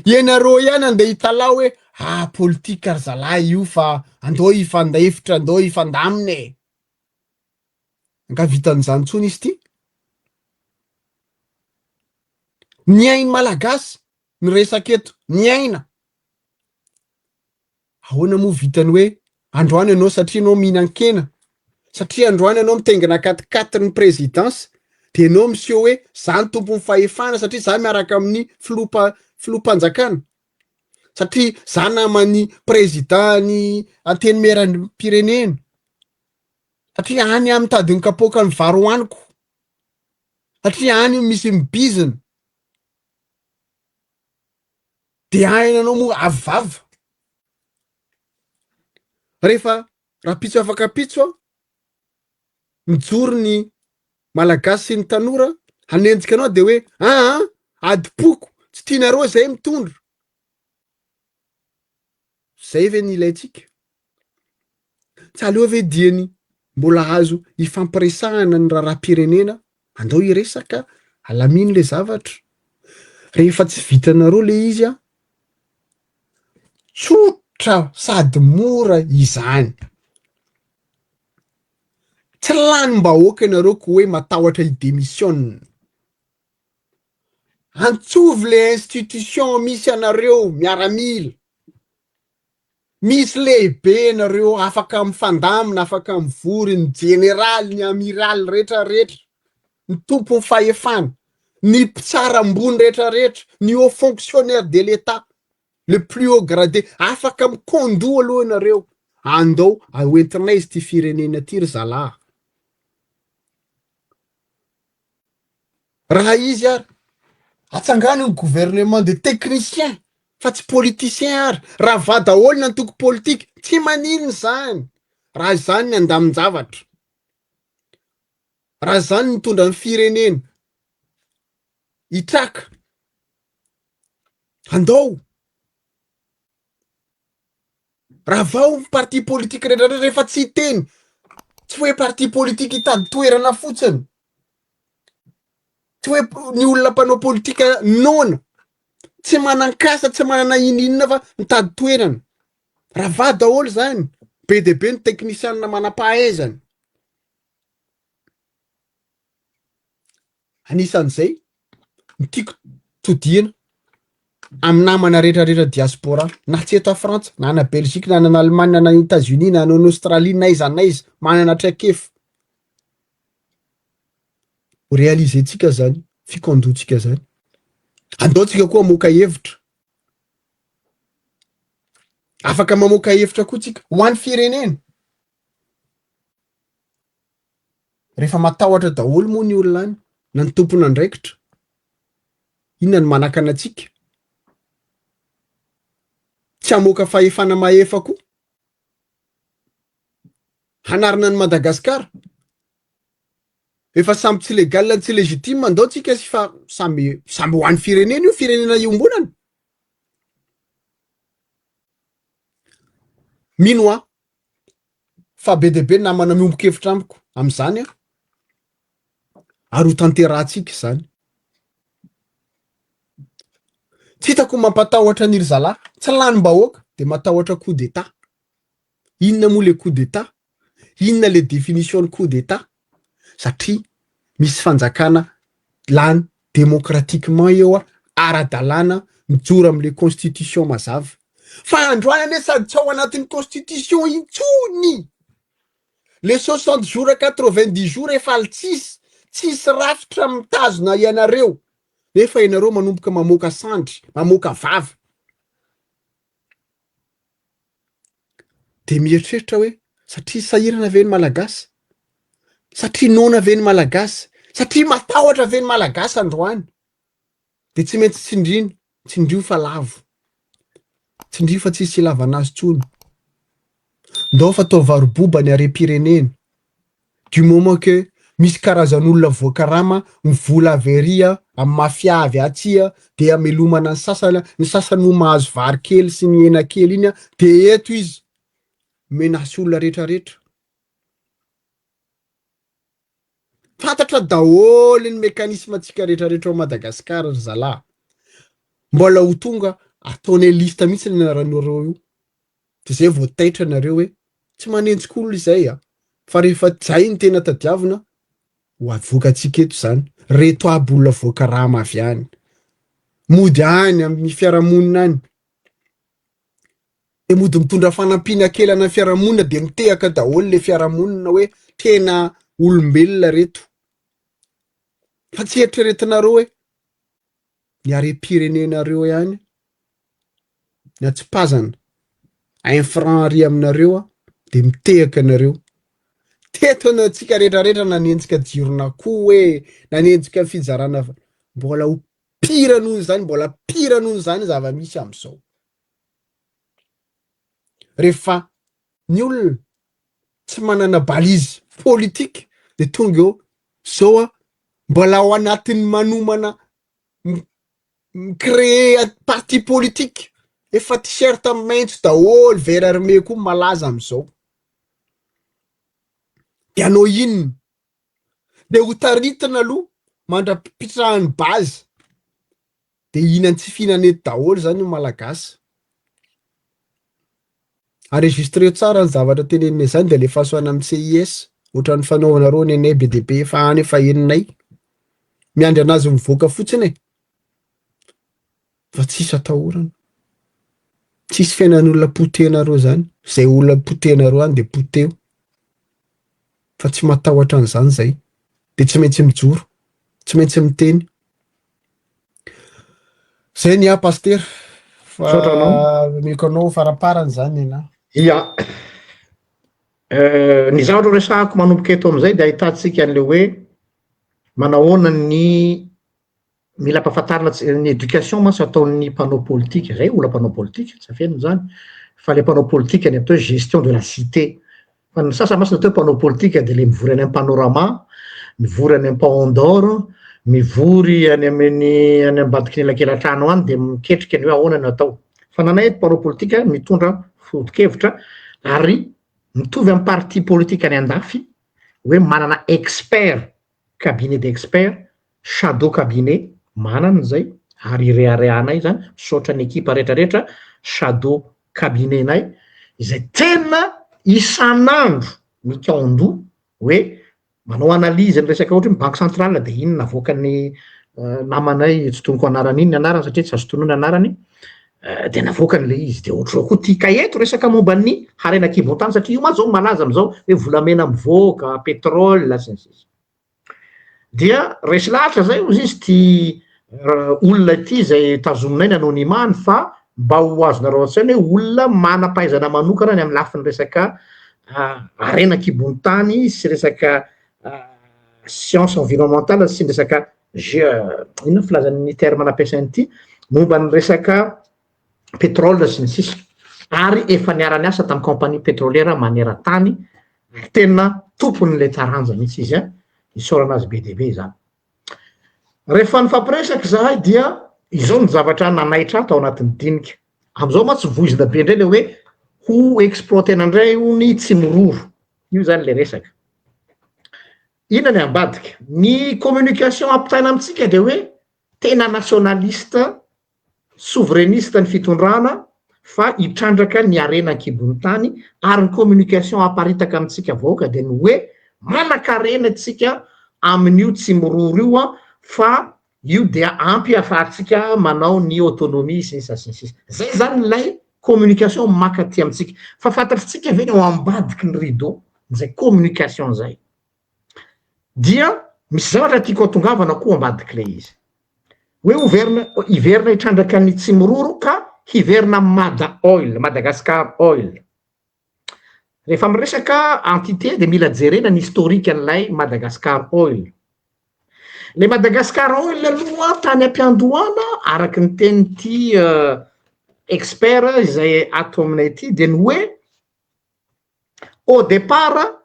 ianareo ihany andeha hitalaho hoe ah politika ry zalahy io fa andao hifandefitra, andao hifandamina e! Angaha vitan'izany intsony izy ity? Ny ain'ny Malagasy ny resaka eto, ny aina. Ahoana moa vitany hoe androany ianao satria ianao mihinan-kena, satria androany ianao mitaingina quat-quatre ny présidence, dia ianao miseho hoe za no tompon'ny fahefana satria za miaraka amin'ny filoha filoham-panjakana, satria za naman'ny président ny antenimieram-pirenena, satria any aho mitady ny kapoakan'ny vary hohaniko, satria any misy mibizina. De aina anao moa avy vava. Rehefa rapitso afakapitso an, mijoro ny malagasy sy ny tanora hanenjika anao de hoe aa adim-poko tsy tianareo zay mitondra. Zay ve ny ilaintsika? Tsy aleo ve dieny mbola azo ifampiresahana ny raharaham-pirenena, andao hiresaka, alamino le zavatra. Rehefa tsy vitanareo le izy an, tsotra sady mora izany. Tsy lanim-bahoaka ianareo ko hoe matahotra hi-demissionne. Antsovy le institution misy anareo miaramila. Misy lehibe nareo afaka mifandamina, afaka mivory, ny jeneraly, ny amiraly retraretra, ny tompon'ny fahefana, ny mpitsara ambony retraretra, ny haut fonctionnaire de l'Etat, le plus haut gradé, afaka mikondoa aloha ianareo, andao hoentinay izy ity firenena ity ry zalahy. Raha izy ary, atsangano ny gouvernement de techniciens fa tsy politiciens ary, ravà daholo ny antoko politika, tsy maninona izany raha izany ny andamin-javatra, raha izany ny mitondra ny firenena hitraka, andao. Ravao ny parti politique rehetra rehetra rehefa tsy hiteny, tsy hoe parti politique hitady toerana fotsiny, tsy hoe ny olona mpanao politika noana, tsy manan-kasa, tsy manana ininona fa mitady toerana. Ravà daholo zany, be dia be ny teknisianina manam-pahaizana. Anisan'izay ny tiako todihina amin'ny namana rehetra rehetra diaspora na tsy eto Frantsa na any Belgique na any Allemagne na any Etats Unis na any Australie n'aiza n'aiza manana traikefa ho réaliser-tsika zany fikaondohantsika zany andao tsika koa hamoaka hevitra afaka mamoaka hevitra koa tsika ho an'ny firenena Rehefa matahotra daholo moa ny olona any, na ny tompon'andraikitra, inona no manakana antsika tsy hamoaka fahefana mahefa koa hanarina an'i Madagasikara? Efa samy tsy légal tsy légitime andao tsika sy fa samy samy ho an'ny firenena io firenena iombonana. Mino aho fa be dia be ny namana miombon-kevitra amiko amin'izany an, ary ho tanterahantsika izany. Tsy hitako mampatahotra an'iry zalahy, tsy lanim-bahoaka dia matahotra coup d'état. Inona moa le coup d'état? Inona le définition ny coup d'état? Satria misy fanjakana lany démocratiquement eo ara-dalàna mijoro amle constitution mazava. Fa androany anie sady tsy ao anatin'ny constitution intsony! Le 60 jours à 90 jours efa tsisy, tsisy rafitra mitazona ianareo, nefa ianareo manomboka mamoaka sandry, mamoaka vava. Dia mieritreritra hoe satria sahirana ve ny Malagasy? Satria noana ve ny Malagasy? Satria matahotra ve ny Malagasy androany? Dia tsy maintsy tsindrina, tsindrio fa lavo. Tsindrio fa tsisy ilavana azy intsony. Ndao fa atao varoboba ny harem-pirenena. Du moment que misy karazan'olona voakarama ny vola avy ary amin'ny mafia avy atsy dia amelomana ny sasany, ny sasany moa mahazo vary kely sy ny hena kely iny dia eto izy menace olona retraretra. Fantatra daholo ny mécanisme antsika retraretra ao Madagascar ry zalahy. Mbola ho tonga ataonay liste mihitsy ny anaranareo io. De zay vao taitra nareo hoe tsy manenjika olona izay a! Fa rehefa zay no tena tadiavina ho avoakantsika eto zany, reto aby olona voakarama avy any, mody any amin'ny fiarahamonina any, de mody mitondra fanampiana kely ana fiarahamonina de mitehaka daholo le fiarahamonina hoe tena olombelona reto. Fa tsy eritreretinareo hoe ny harem-pirenenareo ihany ny atsipazana un franc ary aminareo aho de mitehaka anareo teto antsika retraretra nanenjika jiron'akoho hoe nanenjika fizarana mbola ho pire noho izany mbola pire noho izany zava-misy am'izao rehefa ny olona tsy manana balise politique de tonga eo zao a mbola ao anatin'ny manomana mi-créer parti politique. Efa t-shirt maitso daholo, vert armé koa malaza amizao. De hanao inona? De ho taritina aloha mandra-pitrahan'ny base. De hihinan-tsy fihinana eto daholo zany io malagasy. Enregistreo tsara ny zavatra teneninay zany de alefaso any amin'ny CIS. Ohatran'ny fanaovanareo ny anay be dia be efa any efa henonay. Miandry anazy mivoaka fotsiny e. Fa tsisy atahorana. Tsisy fiainan'olona potehinareo zany. Zay olona potehinareo any de poteho. Fa tsy matahotra an'izany zay. De tsy maintsy mijoro. Tsy maintsy miteny. Zay ny ahy Pasitera. Fa Misaotra anao. omeko anao faraparany zany ny anahy. Ia. Ny zavatra ho resahako manomboka eto amin'izay dia ahitantsika an'ilay hoe manahoana ny Mila ampahafantarina tsy ny éducation mantsy ataon'ny mpanao politika, zay olona mpanao politika, tsy afenina izany, fa le mpanao politika ny atao hoe gestion de la cité, fa ny sasany mantsy ny atao hoe mpanao politika de le mivory any amin'ny panorama, mivory any amin'ny paon d'or, mivory any amin'ny any ambadiky ny elakelan-trano any de miketrika ny hoe ahoana no atao, fa ny anay mpanao politika mitondra foto-kevitra ary mitovy amin'ny parti politika any andafy hoe manana expert, cabinet d'expert, Shadow cabinet manana izay ary ireharehanay izany, misaotra ny ekipa rehetra rehetra shadow cabinet nay izay tena isan'andro mikaon-doha hoe manao analyse ny resaka ohatra hoe banque centrale dia iny navoakan'ny namanay tsy tonoko anarana iny ny anarany satria tsy azo tononina anarany dia navoakany le izy dia ohatr'izao koa ty ka eto resaka momba ny harena an-kibon-tany satria io mantsy zao malaza amin'izao hoe volamena mivoaka, pétrole sy ny sisa. Dia resy lahatra zay ozy izy ty olona ity zay tazominay ny anonymat-ny fa mba ho azonareo an-tsaina hoe olona manam-pahaizana manokana ny amin'ny lafiny resaka harena an-kibon'ny tany sy resaka science environnementale sy ny resaka ge- inona filazany ny terme nampiasainy ity momba ny resaka pétrole sy ny sisa ary efa niara-niasa tamin'ny compagnie pétrolière maneran-tany ary tena tompon'ilay taranja mihitsy izy an, isaorana azy be dia be izany. Rehefa nifampiresaka izahay dia izao ny zavatra nanaitra ahy tao anatin'ny dinika. Amin'izao mantsy voizina be indray ilay hoe ho exploiter-na indray hono i Tsimiroro. Io izany ilay resaka. Inona ny ambadika? Ny communication ampitaina amintsika dia hoe tena nationaliste souverainiste ny fitondrana fa hitrandraka ny harena ankibon'ny tany ary ny communication aparitaka amintsika vahoaka dia ny hoe manankarena tsika amin'io Tsimiroro io an fa io dia ampy afahantsika manao ny autonomie sy ny sisa sy ny sisa. Zay zany ilay communication maka aty amintsika. Fa fantatritsika ve ny ao ambadiky ny rideau zay communication zay? Dia misy zavatra tiako atongavana koa ambadik'ilay izy. Hoe hoverina, hiverina hitrandraka ny Tsimiroro ka hiverina amin'ny Mada Oil, Madagascar Oil. Rehefa miresaka entité dia mila jerena ny historique an'ilay Madagascar Oil. Ilay Madagascar Oil aloha tany am-piandohana araka ny tenin'ity expert izay ato aminay ity dia ny hoe au départ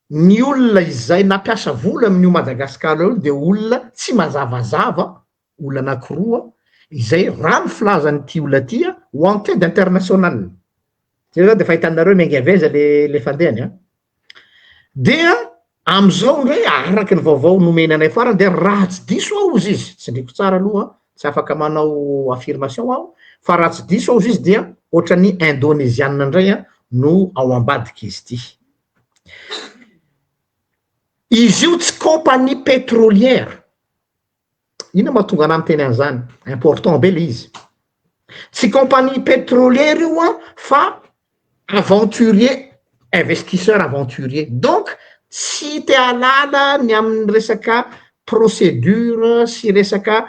Ny olona izay nampiasa vola amin'io Madagascar io dia olona tsy mazavazava, olona anakiroa, izay raha ny filazan'ity olona ity an, wanted international, zay zany de efa hitanareo miainga avy aiza le le fandehany an, dia amizao ndray araka ny vaovao nomeny anay farany dia raha tsy diso aho ozy izy, tsindriko tsara aloha tsy afaka manao affirmation aho, fa raha tsy diso aho ozy izy dia ohatran'ny indoneziana ndray an no ao ambadik'izy ity. Izy io tsy compagnie pétrolière. Inona mahatonga anah miteny an'izany? Important be le izy. Tsy compagnie pétrolière io an, fa aventurier, investisseur aventurier. Donc tsy te hahalala ny amin'ny resaka procédure sy resaka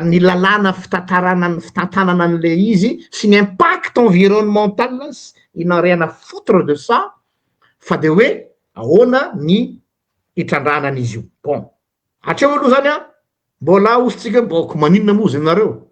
ny lalàna fitantarana ny fitantanana an'le izy sy ny impact environnemental il n'a rien à foutre de ça fa de hoe ahoana ny hitrandrahana an'izy io. Bon, hatreo aloha zany an, mbola hosintsika hoe bon ko maninona moa zy nareo?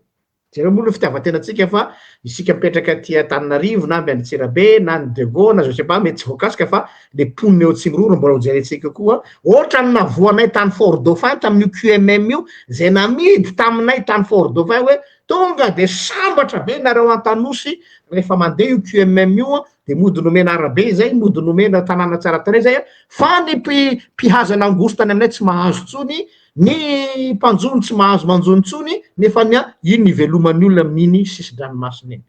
Jereo moa aloha fitiavan-tenantsika fa isika mipetraka aty Antananarivo na any Antsirabe na any Diego na je sais pas mety tsy voakasika fa le mponina eo Tsimiroro mbola ho jerentsika koa. Ohatran'ny navoanay tany Fort Dauphin tamin'io QMM io zay namidy taminay tany Fort Dauphin hoe tonga de sambatra be nareo Antanosy rehefa mandeha io QMM io de mody nomena arabe izay, mody nomena tanàna tsara tarehy zay fa ny mpihaza langosta any aminay tsy mahazo intsony Ny mpanjono tsy mahazo manjono intsony nefa ny iny ny iveloman'ny olona amin'iny sisin-dranomasina iny.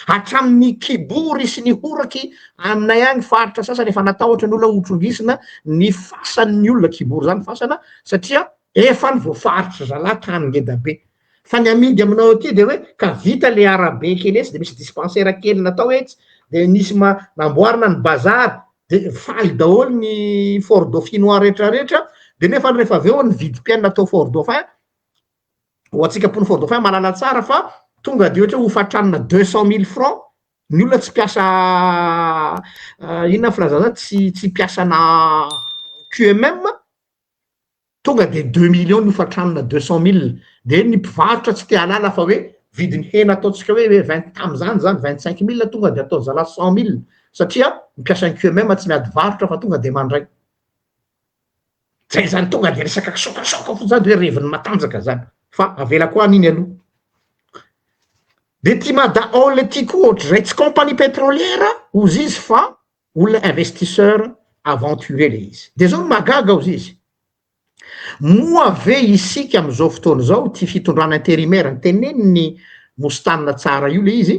Hatramin'ny kibory sy ny horaky aminay any faritra sasany efa natahotra ny olona ho trongisina ny fasan'ny olona, kibory zany fasana, satria efa ny voafaritry zalahy tany ngeda be. Fa ny amidy aminao aty de hoe ka vita le arabe kely etsy de misy dispensaire kely natao etsy de nisy ma- namboarina ny bazary de faly daholo ny fort dauphinois rehetra rehetra de nefa rehefa avy eo ny vidim-piainana tao fort dauphin ho antsika mponin'ny fort dauphin mahalala tsara fa tonga de ohatra hoe hofan-tranona deux cent mille francs ny olona tsy mpiasa inona filazana zany tsy tsy mpiasana QMM Tonga de deux millions ny hofan-tranona deux cent mille, de ny mpivarotra tsy te hahalala fa hoe vidin'ny hena ataontsika hoe hoe vingt tam'zany zany vingt cinq mille tonga de ataony zalahy cent mille satria ny mpiasan'ny QMM tsy miady varotra fa tonga de mandray. Zay zany tonga de resaka kisokasoka fotsiny zany de hoe revin'ny matanjaka zany fa avelako any iny aloha. De ty Mada Oil ty koa ohatr'izay tsy compagnie pétrolière hozy izy fa olona investisseur aventurier le izy. De zao no mahagaga ozy izy, moa ve isika amizao fotoana izao ity fitondrana intérimaire notenenin'i Mostana tsara io le izy,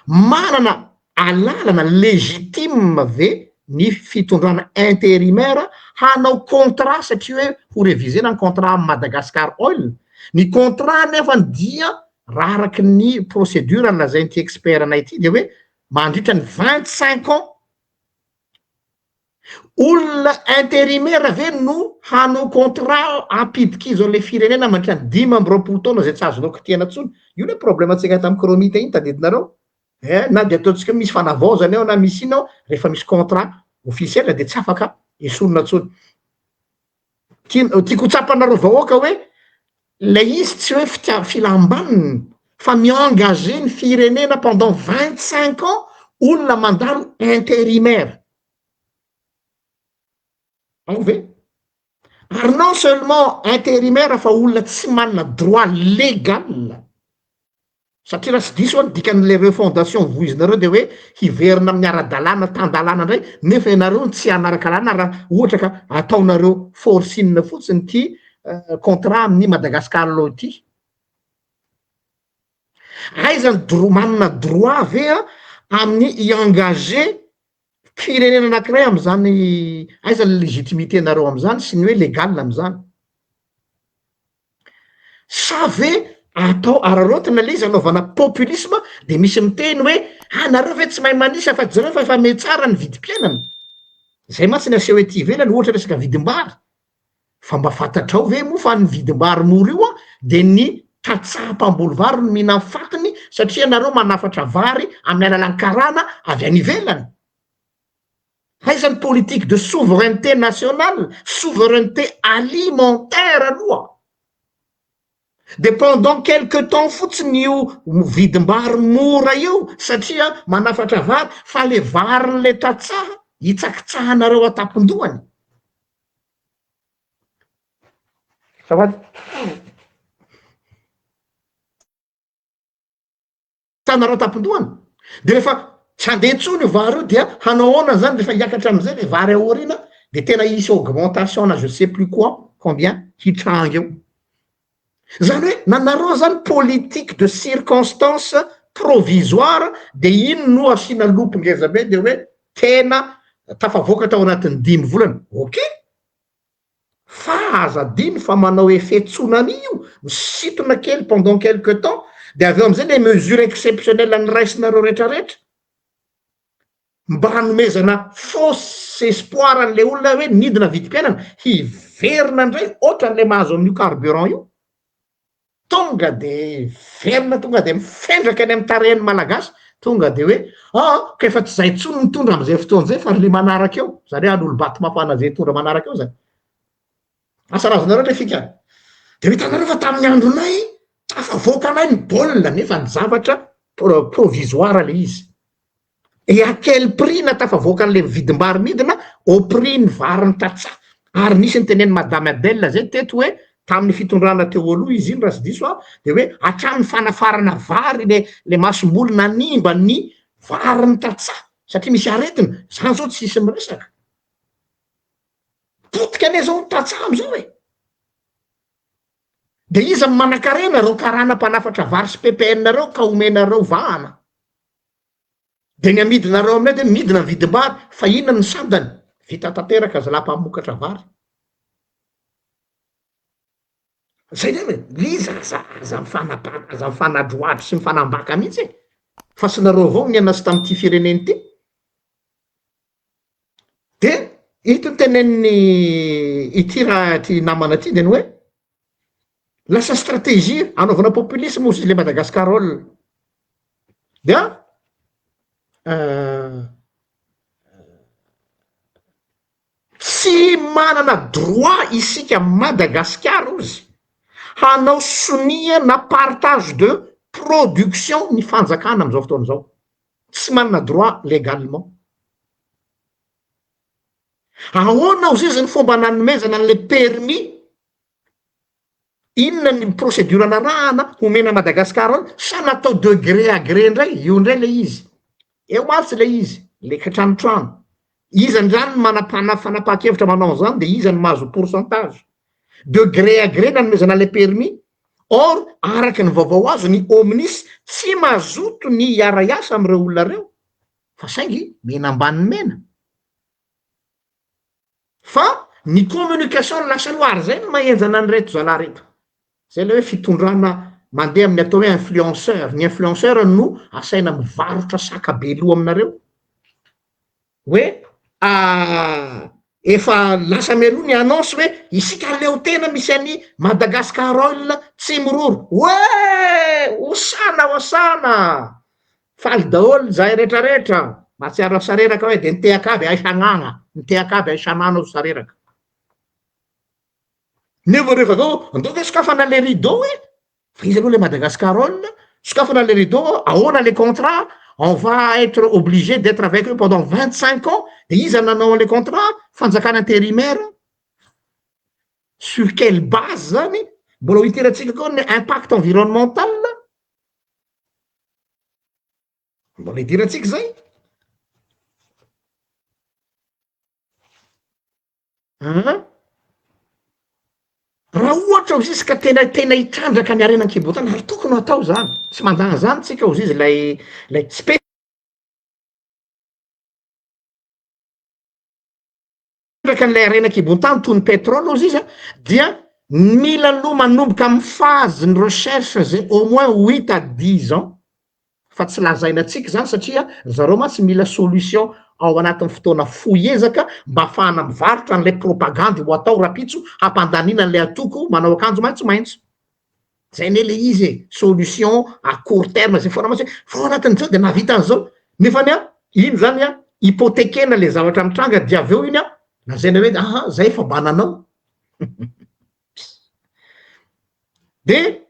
manana alalana légitime ve ny fitondrana intérimaire hanao contrat satria hoe ho reviser-na ny contrat am Madagascar Oil, ny contrat nefany dia raha araky ny procédure nolazain'ity expert anay ity de hoe mandritra ny 25 ans, olona intérimaire ve no hanao contrat hampidi-kizo an'ilay firenena mandritra ny 25 taona izay tsy azonao kitihana intsony? Io ilay problème antsika tamin'ny chromite iny tadidinareo? Eh, na dia ataontsika hoe misy fanavaozana eo na misy inona ao, rehefa misy contrat officiel dia tsy afaka esorina intsony. Tian- tiako ho tsapanareo vahoaka hoe ilay izy tsy hoe fitia- filam-baniny fa mi-engager ny firenena pendant 25 ans olona mandalo intérimaire. Ao ve? Ary non seulement intérimaire fa olona tsy manana droit légal. Satria raha tsy diso aho ny dikan'ilay refondation voizinareo dia hoe hiverina amin'ny ara-dalàna tan-dalàna indray nefa ianareo no tsy hanaraka lalàna raha ohatra ka ataonareo forcing fotsiny ity contrat amin'ny Madagascar law ity. Aiza ny droit, manana droit ve aho amin'ny hi-engager firenena anakiray amin'izany, aiza ny légitimité-nareo amin'izany sy ny hoe légal amin'izany? Sa ve atao araraotina le izy anaovana populisme de misy miteny hoe ah nareo ve tsy mahay manisa fa jereo fa efa mihatsara ny vidim-piainana? Zay mantsy ny aseho ety ivelany ohatra resaka vidim-bary, fa mba fantatrao ve moa fa ny vidim-bary mora io an de ny tantsaha mpamboly vary no mihinan'ny fatiny satria nareo manafatra vary amin'ny alalan'ny karana avy any ivelany? Aiza ny politique de souveraineté nationale, souveraineté alimentaire aloha? De pendant quelque temps fotsiny io vidim-bary mora io satria manafatra vary fa le varin'le tantsaha hitsakitsahanareo an-tampon-dohany. Azafady. Tanareo tampon-dohany de rehefa tsy handeha intsony io vary io dia hanao ahoana zany rehefa hiakatra amizay le vary ao aoriana de tena hisy augmentation na je sais plus quoi combien hitranga eo. Zany hoe nanareo zany politique de circonstance provisoire de iny no asiana loupe ngeza be de hoe tena tafavoaka tao anatin'ny dimy volana, ok! Fa aza adino fa manao effet tsunami io, misintona kely pendant quelque temps, de avy eo amizay le mesure exceptionnelle noraisinareo retraretra, mba hanomezana fausse espoir an'le olona hoe nidina vidim-piainana, hiverina ndray otran'le mahazo amin'io carburant io. Tonga de velona tonga de mifendraka any amin'ny tarehin'ny malagasy, tonga de hoe ah ka efa tsy zay intsony ny mitondra amin'izay fotoana izay fa ry manaraka eo, zany hoe hanolo-bato mafana zay hitondra manaraka eo zany. Asa raha azonareo le fika. De hitanareo fa tamin'ny andronay. Tafavoakanay ny baolina nefa ny zavatra provisoire le izy. Et à quel prix na tafavoaka an'le vidim-bary midina au prix ny varin'ny tantsaha. Ary nisy nitenen'i Madame Adèle zay teto hoe tamin'ny fitondrana teo aloha izy iny raha tsy diso aho de hoe hatramin'ny fanafarana vary le le masomboly nanimba ny varin'ny tantsaha satria misy aretina, zany zao tsisy miresaka. Potika anie zao ny tantsaha amizao e. De iza no manankarena reo karana mpanafatra vary sy PPN reo ka omenareo vahana. De ny amidinareo aminay de midina ny vidim-bary fa inona ny sandany? Vita tanteraka zalahy mpamokatra vary. Zay ndray e, le izy aza aza mifanabaka aza mifanadrohadro sy mifanambaka mihitsy e! Fa tsy nareo avao no nianatra tamin'ity firenena ity. De ito ny tenenin'ny ity raha ity namana ity de ny hoe lasa stratégie anaovana populisme ozy izy le Madagascar-ol dia tsy manana droit isika Madagasikara ozy hanao sonia na partage de production ny fanjakana am'izao fotoana izao. Tsy manana droit légalement. Ahoana ozizy ny fomba nanomezana an'le permis? Inona ny procédure narahana homena Madagascar ao sa natao de gré à gré ndray? Io ndray le izy. Eo mantsy le izy, le kitranotrano. Iza ndray no manapana fanapahan-kevitra manao an'izany de iza no mahazo pourcentage? De gré à gré nanomezana le permis. Or, araka ny vaovao azo, ny Omnis tsy mazoto ny hiara-hiasa amin'ireo olona ireo, fa saingy mena ambany mena. Fa ny communication no lasa aloha, ary izay no mahenjana an'ireto zalahy ireto. Izay ilay hoe fitondrana mandeha amin'ny atao hoe influenceur, ny influenceur no asaina mivarotra saka be loha aminareo. Hoe efa lasa mialoha ny annonce hoe isika aleo tena misy an'i Madagascar Oil tsy miroro. Oe! Hosana hosana! Faly daholo zahay rehetra rehetra. Mahatsiaro an'i Sareraka hoe de nitehaka aby aiza agnagna, nitehaka aby aiza anano Sareraka. Nefa rehefa avy eo, andao ve sokafana le rideau e? Fa iza aloha le Madagascar Oil? Sokafana le rideau, ahoana le contrat? On va être obligé d'être avec eux pendant 25 ans, de iza nanao an'le contrat? Fanjakana intérimaire? Sur quelle base zany? Mbola ho itirantsika koa ny impact environnemental? Mbola idirantsika zay? An! Raha ohatra ozy izy ka tena tena hitrandraka ny harena an-kibon-tany ary tokony ho atao izany, tsy mandà an'izany tsika ozy izy ilay ilay tsy petraka an'ilay harena an-kibon-tany toy ny pétrole ozy izy an, dia mila aloha manomboka amin'ny phase ny recherche zay au moins huit à dix ans. Fa tsy lazaina antsika izany satria ry zareo mantsy mila solution ao anatin'ny fotoana fohy ezaka mba afahana mivarotra an'ilay propagandy ho atao rapitso hampandaniana an'ilay antoko manao akanjo maitsomaitso. Zay anie le izy e, solution à court terme zay foana mantsy hoe fa ao anatin'izao de nahavita an'izao, nefany an iny zany an hypothekena le zavatra mitranga dia avy eo iny an lazaina hoe aha zay efa mba nanao. De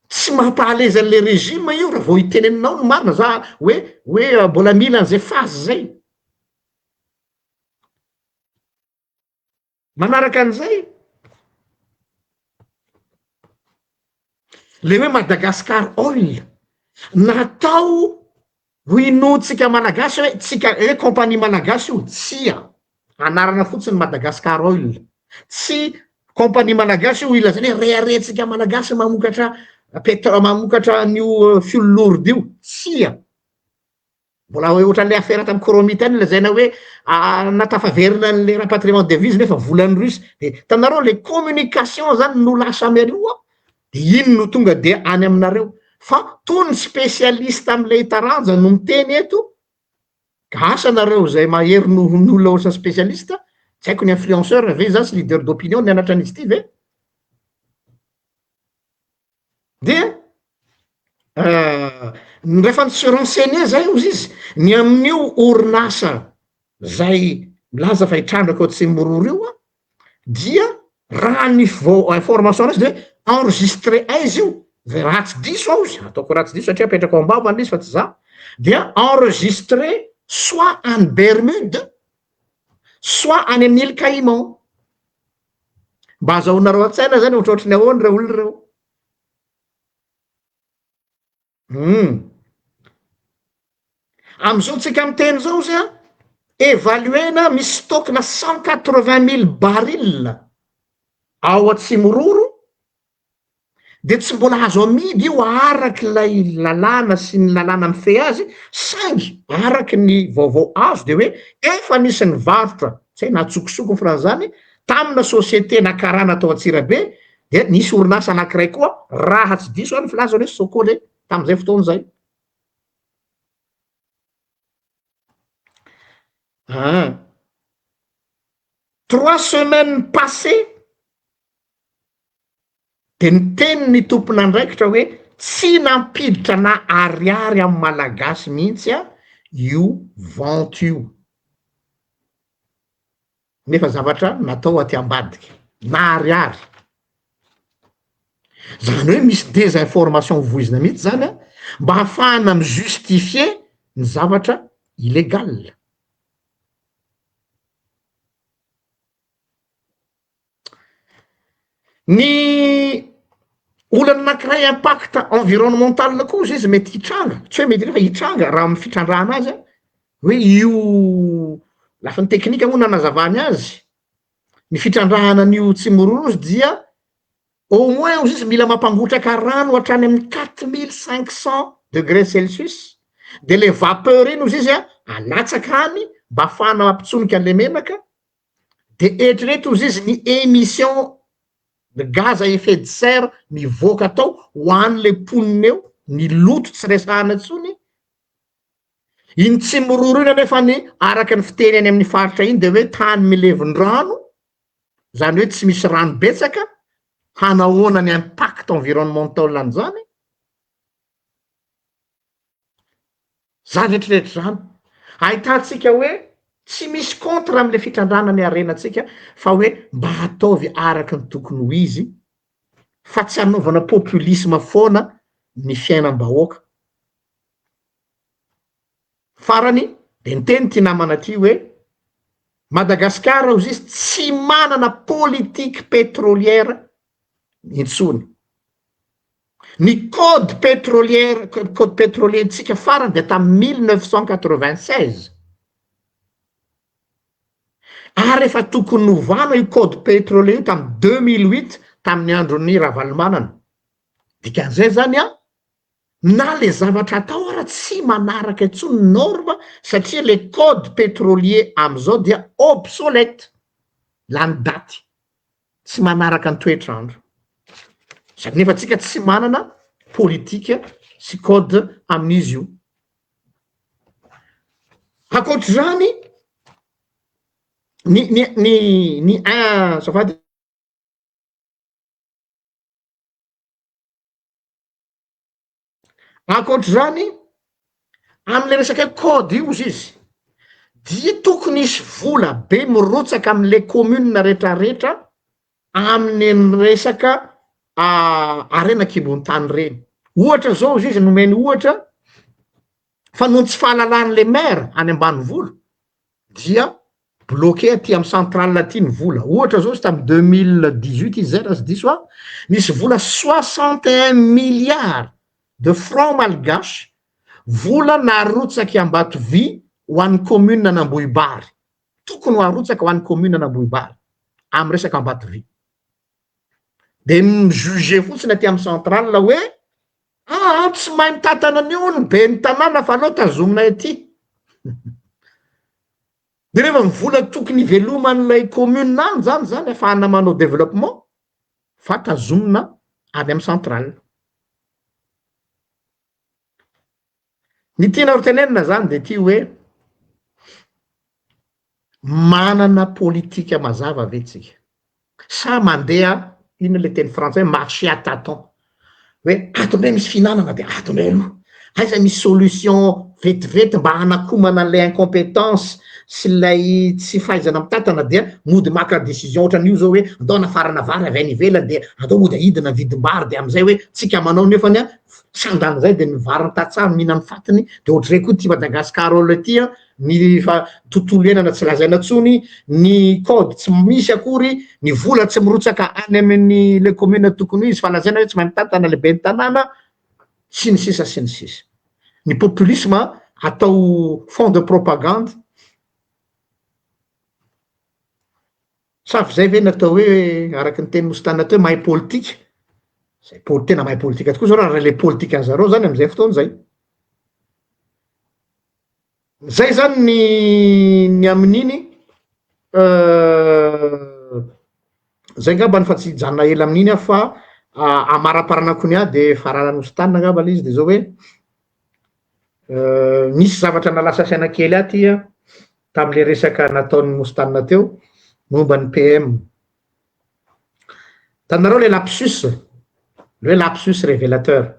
tsy mampahalaizy an'le régime io raha vao iteneninao ny marina za hoe hoe mbola mila an'izay phase zay. Manaraka an'izay, le hoe Madagascar oil natao Ho inoantsika Malagasy hoe tsika hoe compagnie Malagasy io, tsia, anarana fotsiny Madagascar Oil, tsy compagnie Malagasy io ilazana hoe reharehantsika Malagasy mamokatra pétrole, mamokatra an'io fioul lourde io, tsia, mbola hoe ohatran'le affaire tamin'ny chromite any lazaina hoe natafaverina an'le rapatriement devise nefa volan'ny russe, de hitanareo le communication zany no lasa mialoha de iny no tonga dia any aminareo fa toa ny spécialiste amin'ilay taranja no miteny eto ka asa nareo izay mahery noho ny olona ohatran'ny spécialiste, tsy haiko ny influenceur ve za sy leader d'opinion nianatra an'izy ity ve? Dia rehefa ni-se renseigner zay ozy izy ny amin'io orinasa zay milaza fa hitrandraka ao Tsimororo io an, dia raha ny vao information raisina hoe enregistré aiza io? Raha tsy diso aho izy, ataoko raha tsy diso satria apetrako ao am-bava ilay izy fa tsy za, dia enregistré soit any Bermude, soit any amin'ny îles Caïmans. Mba azahoanareo an-tsaina zany ohatrohatry ny ahoana ireo olona ireo. Hum. Am'izao tsika miteny zao zay an, évaluer-na misy stock-na 180 000 barils ao Atsimororo, de tsy mbola azo amidy io araky ilay lalàna sy ny lalàna mifehy azy, saingy araky ny vaovao azo de hoe efa nisy nivarotra, tsy hay na an-tsokosoko ny filazana izany, tamina société na karana tao Antsirabe, dia nisy orinasa anankiray koa raha tsy diso aho ny filazany hoe Sokoly tamin'izay fotoana izay. Ah. Trois semaines passées dia niteny ny tompon'andraikitra hoe tsy nampiditra na ariary amin'ny Malagasy mihitsy io vente io. Nefa zavatra natao aty ambadika, na ariary. Zany hoe misy désinformation voizina mihitsy zany an, mba hahafahana mi-justifier ny zavatra illégal. Ny olana anankiray impact environnemental koa ozy izy mety hitranga, tsy hoe mety fa hitranga raha amy fitrandrahana azy an, hoe io lafiny teknika moa nanazavany azy, ny fitrandrahana an'io Tsimororo izy dia au moins ozy izy mila mampangotraka rano hatrany amin'ny 4500 degré celsius, de le vapeur iny ozy izy an alatsaka any mba ahafahana mampitsonika an'le menaka, De eritrereto ozy izy ny émission de gaz à effet de serre mivoaka tao ho an'le mponina eo, ny loto tsy resahana intsony, iny Tsimiroro iny anefa ny araka ny fiteny any amin'ny faritra iny de hoe tany milevin-drano, zany hoe tsy misy rano betsaka, hanahoana ny impact environnemental an'izany? Zany rehetrarehetra zany, ahitantsika hoe tsy misy contre amle fitrandrahana ny harenantsika fa hoe mba ataovy araky ny tokony ho izy fa tsy anaovana populisme foana ny fiainam-bahoaka. Farany de niteny ty namana ty hoe Madagasikara ozy izy tsy manana politique pétrolière intsony. Ny code pétrolière, code pétrolier ntsika farany dia tamin'ny 1996. Ary efa tokony novana io code pétrolier io tamin'ny 2008 tamin'ny andron'ny Ravalomanana. Dikan'izay zany an, na le zavatra atao ara tsy manaraka intsony ny norme satria le code pétrolier amin'izao dia obsolète, lany daty. tsy manaraka ny toetr'andro, sady nefa tsika tsy manana politika sy code amin'izy io. Ankoatr'izany, ny ny ny ny azafady. Ankoatr'izany, amin'ilay resaka hoe code io ozy izy, dia tokony hisy vola be mirotsaka amin'ilay commune retraretra amin'iny resaka harena an-kibon'ny tany ireny. Ohatra zao ozy izy, nomeny ohatra fa noho ny tsy fahalalan'ilay maire any ambanivolo dia bloqué aty amin'ny centrale aty ny vola, ohatra zao izy tamin'ny 2018 izy zay raha tsy diso aho, nisy vola 61 milliards de francs malgaches, vola narotsaky Ambatovy ho an'ny commune an'Ambohibary, tokony ho arotsaka ho an'ny commune an'Ambohibary amin'ny resaka Ambatovy, de mi-juger fotsiny aty amin'ny centrale hoe aa tsy mahay mitantana an'io ny ben'ny tanàna fa aleo tazominay aty. De rehefa ny vola tokony hiveloman'ilay commune any zany zany afahana manao développement fa tazomina any amin'ny centrale. Ny tiana ho tenenina zany de ty hoe manana politika mazava ve tsika sa mandeha inona le teny frantsay hoe marché à tâtons hoe ato ndray misy fihinanana de ato ndray aloha, aiza misy solution. vetivety mba hanakomana an'ilay incompetence sy ilay tsy fahaizana mitantana dia mody maka decision ohatran'io zao hoe andao anafarana vary avy any ivelany dia andao mody ahidina ny vidim-bary dia amin'izay hoe tsika manao nefany an sandan'izay dia ny varin'ny tantsaha no mihinan'ny fatiny dia ohatr'izay koa ity Madagascar ol ity an ny fa tontolo iainana tsy lazaina tsony, ny code tsy misy akory, ny vola tsy mirotsaka any amin'ny le commune tokony ho izy fa lazaina hoe tsy mahay mitantana le ben'ny tanàna, sy ny sisa sy ny sisa. Ny populisme atao fond de propagande. Sa avy izay ve ny atao hoe araka ny tenin'i Mostana teo mahay politika? Izay poli- tena mahay politika tokoa zao raha le politikan'ny zareo zany amin'izay fotoana izay. Zay zany ny ny amin'iny zay ngambany fa tsy hijanona ela amin'iny aho fa amaraparanako ny ahy de faranan'i Mostana angamba le izy de zao hoe Nisy zavatra nahalasa saina kely ahy ty an, tamin'le resaka nataon'i Moustane teo momba ny PM. Hitanareo le lapsus, le hoe lapsus révélateur.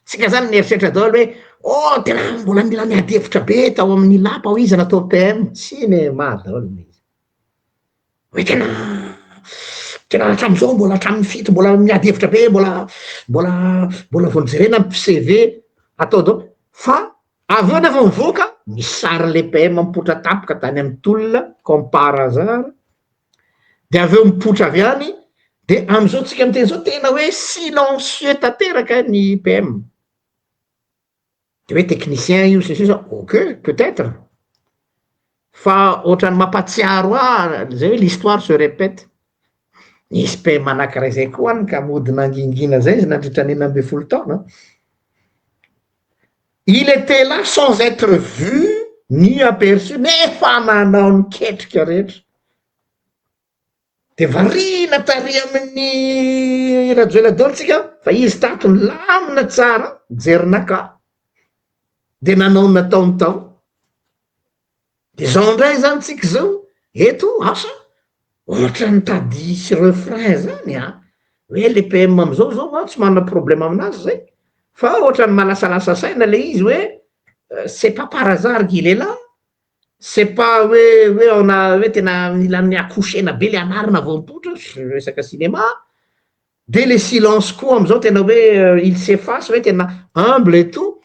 Tsika zany mieritreritra daholo hoe oh tena mbola mila miady hevitra be tao amin'ny lapa hoy izy natao PM. Cinéma daholo ny izy. Hoe tena tena hatramin'izao mbola hatramin'ny fito mbola miady hevitra be mbola mbola mbola vao nojerena ny CV atao daholo fa avy eo nefa mivoaka misy sarin'le PM mipoitra tampoka tany amin'ny tolona comme par hasard de avy eo mipoitra avy any de am'izao tsika miteny zao tena hoe silencieux tanteraka ny PM. De hoe technicien io sy ny sisa, ok peut etre, fa ohatran'ny mampatsiaro ahy zay hoe l'histoire se repete, nisy PM anakiray zay koa any ka mody nangingina zay izy nandritra ny 16 taona, il etait là sans etre vu ni aperçu nefa nanao ny ketrika rehetra. De variana tary amin'ny Rajoelina daholo tsika fa izy tato nilamina tsara jerinaka de nanao ny nataony tao. De zao ndray zany tsika zao eto asa ohatran'ny mitady hisy refrain zany an, hoe le PM amizao zao an tsy manana problème aminazy zay fa ohatran'ny malasalasa saina le izy hoe c'est pas par hasard qu'il est là. C'est pas hoe hoe on a hoe tena mila mi-accoucher-na be le anarana vao mipoitra, resaka cinéma, de le silence koa amizao tena hoe il s'efface hoe tena humble et tout,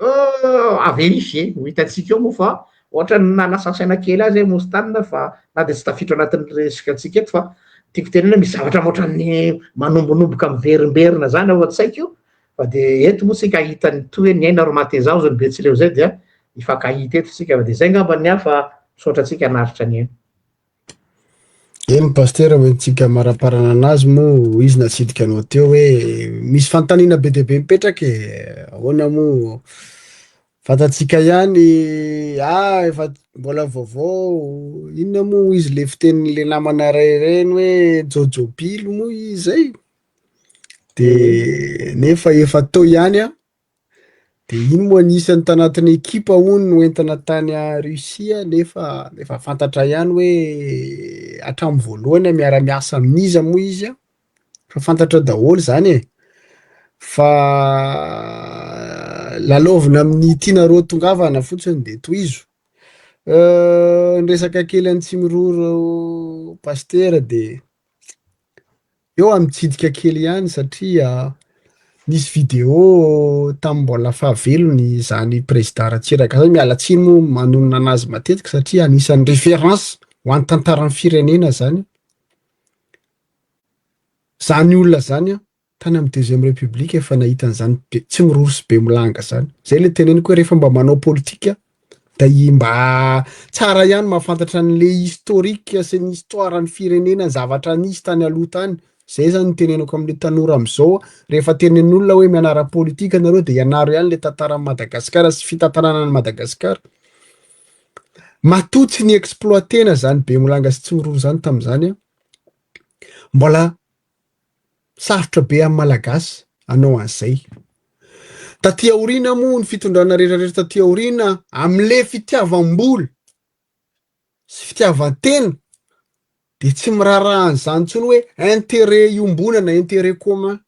à vérifier, ho hitantsika eo moa fa ohatran'ny nahalasa saina kely ahy zay Moustane fa na de tsy tafiditra anatin'ny resaka antsika eto fa tiako tenenina hoe misy zavatra ohatran'ny manombonomboka miverimberina zany ao an-tsaiko Fa dia eto moa tsika hahita ny toy hoe ny aina ry mateza ao zany betsileo zay dia hifankahita eto tsika fa dia zay ngamba ny ahy fa misaotra antsika naharitra nihaino. Eny Pasitera hoentintsika amaraparana anazy moa izy natsidika anao teo hoe misy fanontaniana be dia be mipetraka e, ahoana moa fantatsika ihany ah efa mbola vaovao inona moa izy le fitenin'le namana iray ireny hoe jôjôpilo moa izy zay? De nefa efa teo ihany an, de iny moa anisan'ny tanatin'ny ekipa hono noentina tany Russie nefa efa fantatra ihany hoe hatramin'ny voalohany miara-miasa amin'iza moa izy an, efa fantatra daholo zany e, fa lalaovina amin'ny tianareo tongavana fotsiny de tohizo. Ny resaka kely an'i Tsimiroro Pasitera de Eo aho mitsidika kely ihany satria nisy video tamin'ny mbola fahavelony izany président Ratsiraka zany, miala tsiny moa manonona anazy matetika satria anisan'ny référence ho an'ny tantaran'ny firenena zany, zany olona zany an. Tany amin'ny deuxième république efa nahita an'izany be tsy miroro sy be milanga zany. Zay le teneniko hoe rehefa mba manao politika da i mba tsara ihany mahafantatra an'le historique sy ny histoire ny firenena ny zavatra nisy tany aloha tany. Zay zany no teneniko amin'le tanora am'zao rehefa tenenin'olona hoe mianara politika nareo de ianaro ihany le tantaran'i Madagasikara sy fitantanana an'i Madagasikara. Matoa tsy ni-exploiter-na zany Bemolanga sy Tsimiroro zany tam'zany an, mbola Sarotra be amin'ny Malagasy hanao an'izay. Taty aoriana moa ny fitondrana rehetrarehetra taty aoriana amin'le fitiavam-bola sy fitiavan-tena dia tsy miraharaha an'izany intsony hoe intérêt iombonana, intérêt commun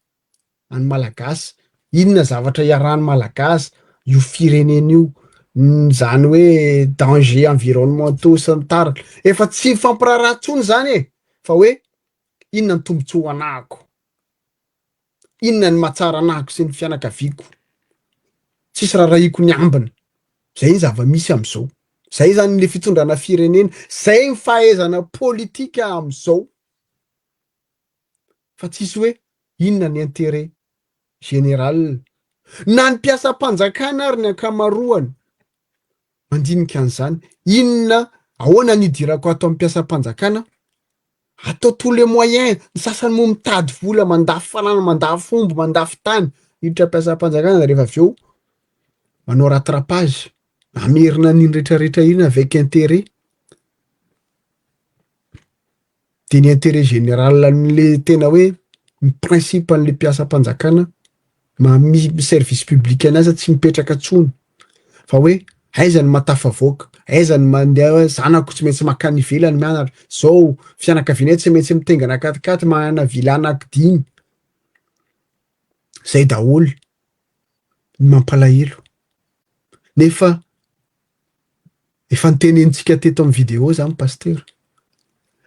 an'ny Malagasy. Inona zavatra iarahan'ny Malagasy io firenena io. Zany hoe danger environnementaux sy ny tariny. Efa tsy mifampiraharaha intsony zany e! Fa hoe inona ny tombotsoa ho anahako? Inona ny mahatsara anahako sy ny fianakaviako? Tsisy rarahiko ny ambiny. Zay ny zava-misy amizao. Zay zany le fitondrana firenena, zay ny fahaizana politika amizao. Fa tsisy hoe inona ny intérêt général. Na ny mpiasam-panjakana ary ny ankamaroany mandinika an'izany. Inona, ahoana ny hidirako ato amin'ny mpiasam-panjakana? Atao tous les moyens, ny sasany moa mitady vola, mandafy fananana, mandafy omby, mandafy tany, hiditra mpiasam-panjakana rehefa avy eo manao rattrapage, mamerina an'iny retraretra iny avec intérêt. De ny intérêt général an'le tena hoe ny principe an'le mpiasam-panjakana maha service public anazy tsy mipetraka tsony fa hoe aiza ny mahatafavoaka, aiza ny mandeha hoe zanako tsy maintsy makany ivelany mianatra, zao fianakavianay tsy maintsy mitengana quat-quatre manana villa anaky dimy, zay daholo ny mampalahelo nefa Efa notenenintsika teto amin'ny vidéo zany Pasitera.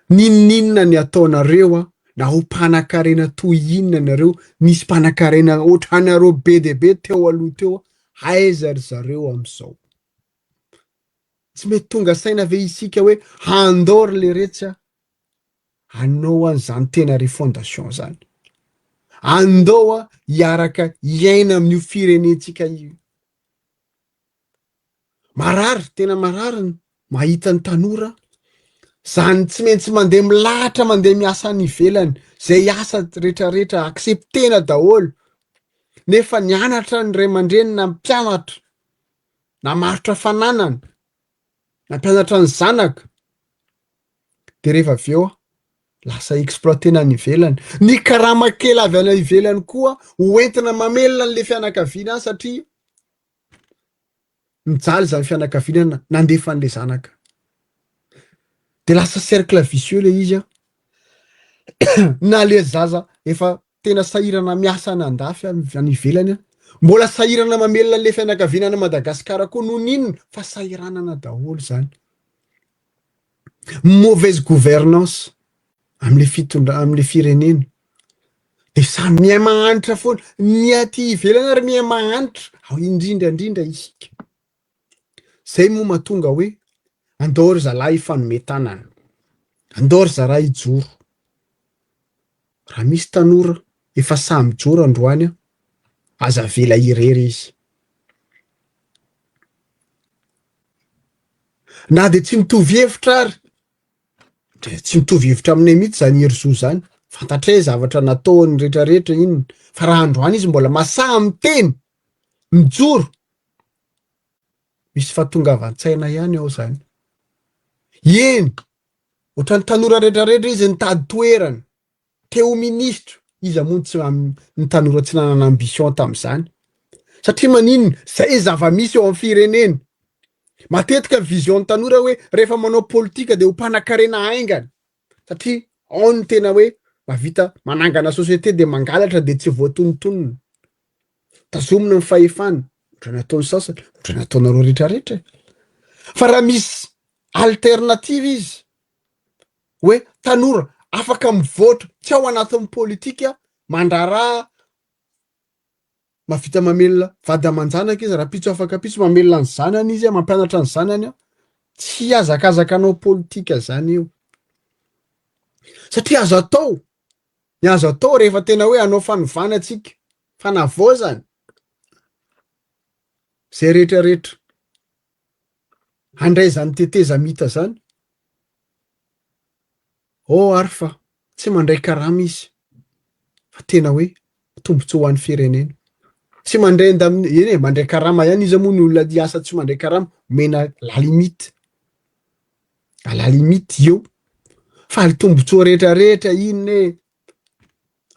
N'inon'inona ny ataonareo an, na ho mpanakarena toy inona nareo, nisy mpanakarena ohatranareo be dia be teo aloha teo, aiza ry zareo amin'izao? Tsy mety tonga saina ve isika hoe handao ry leretsy a, hanao an'izany tena refondation zany. Andao a hiaraka hiaina amin'io firenentsika io. Marary, tena marary ny mahita ny tanora zany tsy maintsy mandeha milahatra mandeha miasa any ivelany, zay asa retraretra acceptena daholo, nefa nianatra ny ray aman-dreny nampianatra, namarotra fananana, nampianatra ny zanaka, de rehefa avy eo lasa exploitena any ivelany, ny karama kely avy any ivelany koa hoentina mamelona an'le fianakaviana any satria Mijaly izany fianakaviana nandefa an'le zanaka. De lasa cercle vicieux le izy an. Na le zaza efa tena sahirana miasa any andafy any ivelany an, mbola sahirana mamelona an'le fianakaviana any Madagasikara koa noho ny inona? Fa sahiranana daholo zany. Mauvaise gouvernance. amle fitondra amle firenena de samy miha mahantra foana ny aty ivelany ary miha mahantra ao indrindra indrindra isika zay moa mahatonga hoe andao ry zalahy hifanome tanana andao ry zalahy hijoro raha misy tanora efa sahy mijoro androany an aza avela irery izy na de tsy mitovy hevitra ary Dia tsy mitovy hevitra aminay mihitsy zany Herizo zany. Fantatray zavatra nataony retraretra inona. Fa raha androany izy mbola masaha miteny, mijoro, misy fahatongavan-tsaina ihany ao zany. Eny, ohatran'ny tanora retraretra izy nitady toerana. Te ho ministra, iza moa no tsy ny tanora tsy nanana ambition tamin'izany? Satria maninona? Zay ny zava-misy eo amin'ny firenena. Matetika ny vision ny tanora hoe rehefa manao politika dia ho mpanakarena haingana. Satria ao ny tena hoe mahavita manangana société dia mangalatra dia tsy voatonontonona. Tazomina ny fahefana, ohatran'ny ataon'ny sasany, ohatran'ny ataonareo rehetrarehetra e. Fa raha misy alternative izy, hoe tanora afaka mivoatra tsy ao anatin'ny politika mandraharaha mahavita mamelona vady aman-janaka izy rahampitso afaka ampitso mamelona ny zanany izy mampianatra ny zanany tsy hihazakazaka hanao politika zany io satria azo atao ny azo atao rehefa tena hoe hanao fanovana antsika fanavaozana zay rehetra rehetra handray zany tetezamita zany Oh ary fa tsy mandray karama izy fa tena hoe tombotsoa ho an'ny firenena. Tsy mandray indemni- eny e, mandray karama ihany iza moa ny olona hiasa tsy mandray karama, omena la limite, à la limite eo. Fa ny tombotsoa rehetra rehetra inona e,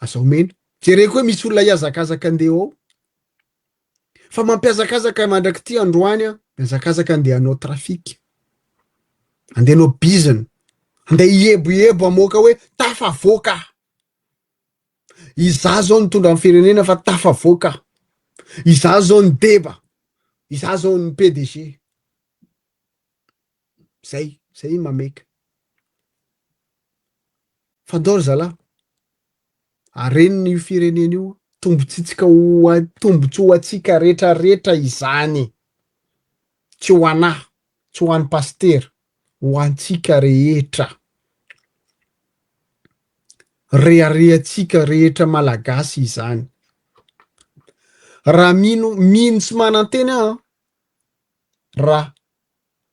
aza omena. Jereko hoe misy olona hihazakazaka andeha ao. Fa mampihazakazaka mandrak'ity androany aho, mihazakazaka andeha hanao trafic, andeha hanao bizina, andeha hihebohebo hamoaka hoe tafavoaka aho. Izaho zao nitondra ny firenena fa tafavoaka aho. Izaho zao nideba. Izaho zao ny PDG. Zay, zay mameka. Fa ndao ry zalahy, arenina io firenena io, tombotsitsika ho tombotsoa ho antsika retraretra izany. Tsy ho anah, tsy ho an'i pasitera, ho antsika rehetra. Reharehantsika rehetra malagasy izany. Raha mino, mino sy manantena aho raha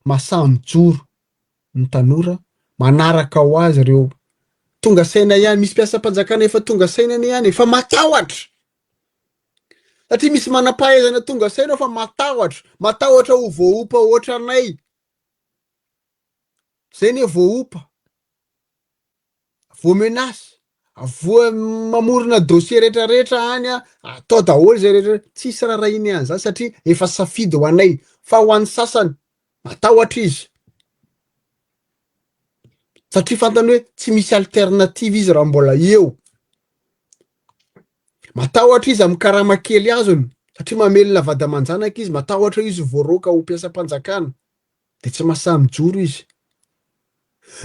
masaha mijoro ny tanora, manaraka ho azy ireo tonga saina ihany, misy mpiasam-panjakana efa tonga saina anie ihany e, fa matahotra. Satria misy manam-pahaizana tonga saina ao fa matahotra, matahotra ho voaompa ohatranay. Zay anie voaompa. Voa menace, voa mamorona dossier rehetra rehetra any a, atao daholo zay rehetra, tsisy rarahiny an'izany satria efa safidy ho anay, fa ho an'ny sasany matahotra izy satria fantany hoe tsy misy alternative izy raha mbola eo, matahotra izy amin'ny karama kely azony satria mamelona vady aman-janaka izy, matahotra izy voaroaka ho mpiasam-panjakana. de tsy mahasahy mijoro izy.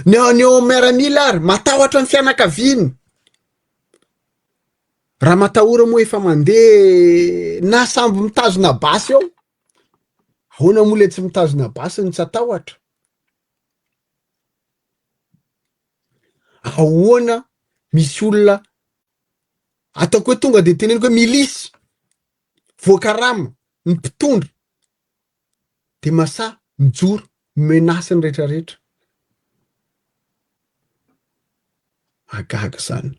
Ny ao ny ao miaramila ary matahotra ny fianakaviany. Raha matahora moa efa mandeha na sambo mitazona basy eo, ahoana moa le tsy mitazona basy no tsy atahotra? Ahoana misy olona ataoko hoe tonga de teneniko hoe milisy voakarama ny mpitondra de masaha mijoro menace ny rehetra rehetra. Mahagaga zany.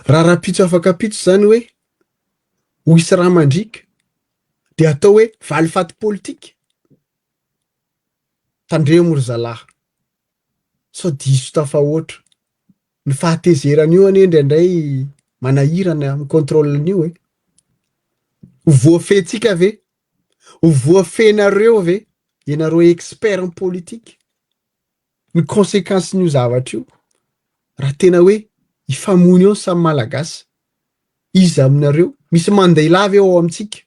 Raha rahampitso afaka ampitso zany hoe ho hisy rà mandriaka de atao hoe valifaty politika. Tandremo ry zalahy sao diso tafahoatra. Ny fahatezerana io anie indraindray manahirana mi-contrôle an'io e. Ho voafehintsika ve? Ho voafehinareo ve ianareo expert en politique ny conséquence-n'io zavatra io raha tena hoe hifamono eo ny samy malagasy? Iza aminareo? Misy Mandela ve ao amintsika?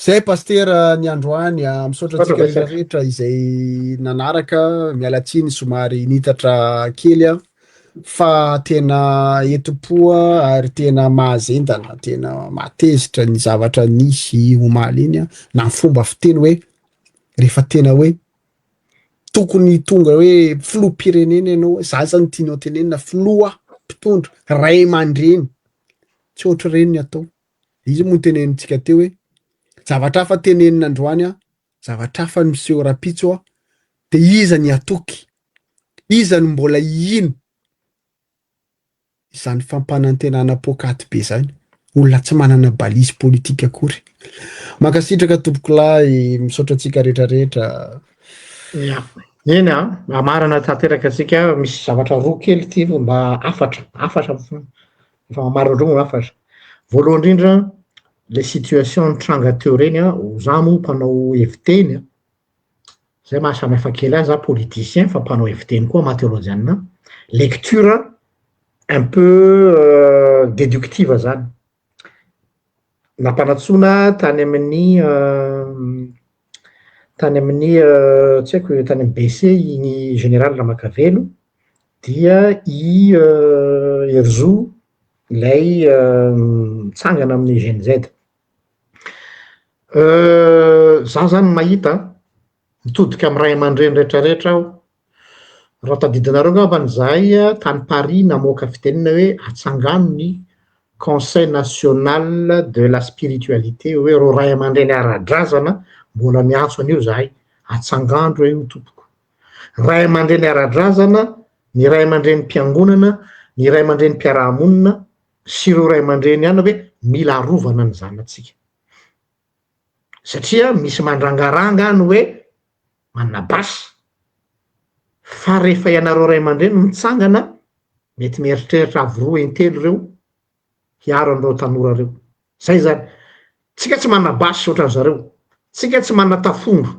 Zay Pasitera ny androany, ah, misaotra antsika rehetra rehetra izay nanaraka, miala tsiny somary nitatra kely aho fa tena entim-po ary tena mahazendana, tena mahatezitra ny zavatra nisy omaly iny na ny fomba fiteny hoe rehefa tena hoe tokony tonga hoe filoham-pirenena ianao, za zany tianao tenenina filoha mpitondra, ray aman-dreny, tsy ohatr'ireny ny atao. Izy moa notenenintsika teo hoe zavatra hafa tenenina androany an, zavatra hafa no miseho rahampitso an, de iza ny hatoky? Iza no mbola hino izany fampanantenana poakaty be zany? Olona tsy manana balise politique akory. Mankasitraka tompokolahy, misaotra antsika rehetra rehetra. Ya, eny an, amarana tanteraka antsika, misy zavatra roa kely ity mba hafatra, hafatra Efa mamaly roa ny hafatra. Voalohany indrindra, le situation nitranga teo ireny an, za moa mpanao heviteny an, zay maha samy hafa kely ahy, za politicien fa mpanao heviteny koa maha teolojianina, lecture un peu deductive zany. Nampanantsoina tany amin'ny tany amin'ny tsy haiko tany amin'ny BC iny général Ramakavelo dia i Herizo ilay mitsangana amin'ny Gen Z. Za zany mahita, mitodika amin'ny ray aman-dreny rehetrarehetra aho, raha tadidinareo angambany izahay tany Paris namoaka fitenenana hoe atsangano ny conseil national de la spiritualité hoe ireo ray aman-dreny ara-drazana mbola miantso an'io izahay, atsangano re io tompoko. Ray aman-dreny ara-drazana, ny ray aman-drenim-piangonana, ny ray aman-drenim-piarahamonina sy ireo ray aman-dreny ihany hoe mila arovana ny zanatsika. Satria misy mandrangaranga any hoe manana basy, fa rehefa ianareo ray aman-dreny mitsangana, mety mieritreritra avo roa intelo ireo hiaro an'ireo tanora ireo. Zay zany. Tsika tsy manana basy ohatran'ny zareo. Tsika tsy manana tafondro.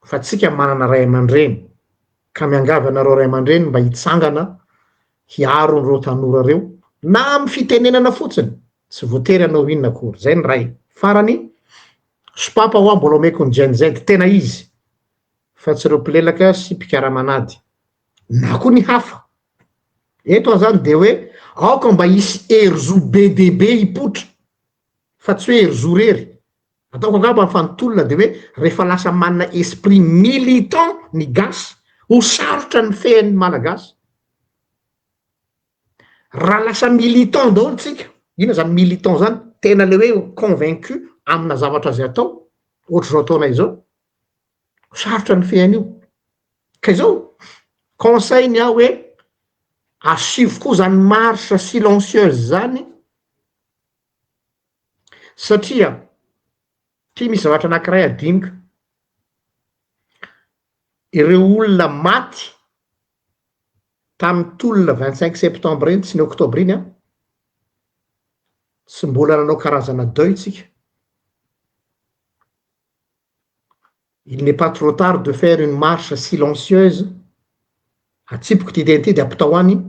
Fa tsika manana ray aman-dreny. Ka miangavy anareo ray aman-dreny mba hitsangana hiaro an'ireo tanora ireo na amin'ny fitenenana fotsiny. Tsy voatery hanao inona akory. Zay ny iray. Farany, sopapa hoa mbola omeko ny Gen Z tena izy fa tsy ireo mpilelaka sy mpikaramanady. Na koa ny hafa. Eto aho zany dia hoe aoka mba hisy herizo be dia be hipoitra fa tsy hoe herizo irery. Ataoko angamba fa ny tolona dia hoe rehefa lasa manana esprit militant ny gasy, ho sarotra ny fehin'ny malagasy. Raha lasa militant daholo tsika, inona zany militant zany? Tena le hoe convaincu amina zavatra zay atao, ohatr'izao ataonay izao, sarotra ny fehy an'io. Ka izao, conseil ny ahy hoe asivo koa zany marche silencieuse zany, satria ty misy zavatra anakiray adinoko, ireo olona maty tamin'ny tolona 25 septembre iny sy ny octobre iny an, tsy mbola nanao karazana deuil tsika. Il n'est pas trop tard de faire une marche silencieuse, atsipiko ity teny ity de ampitao any,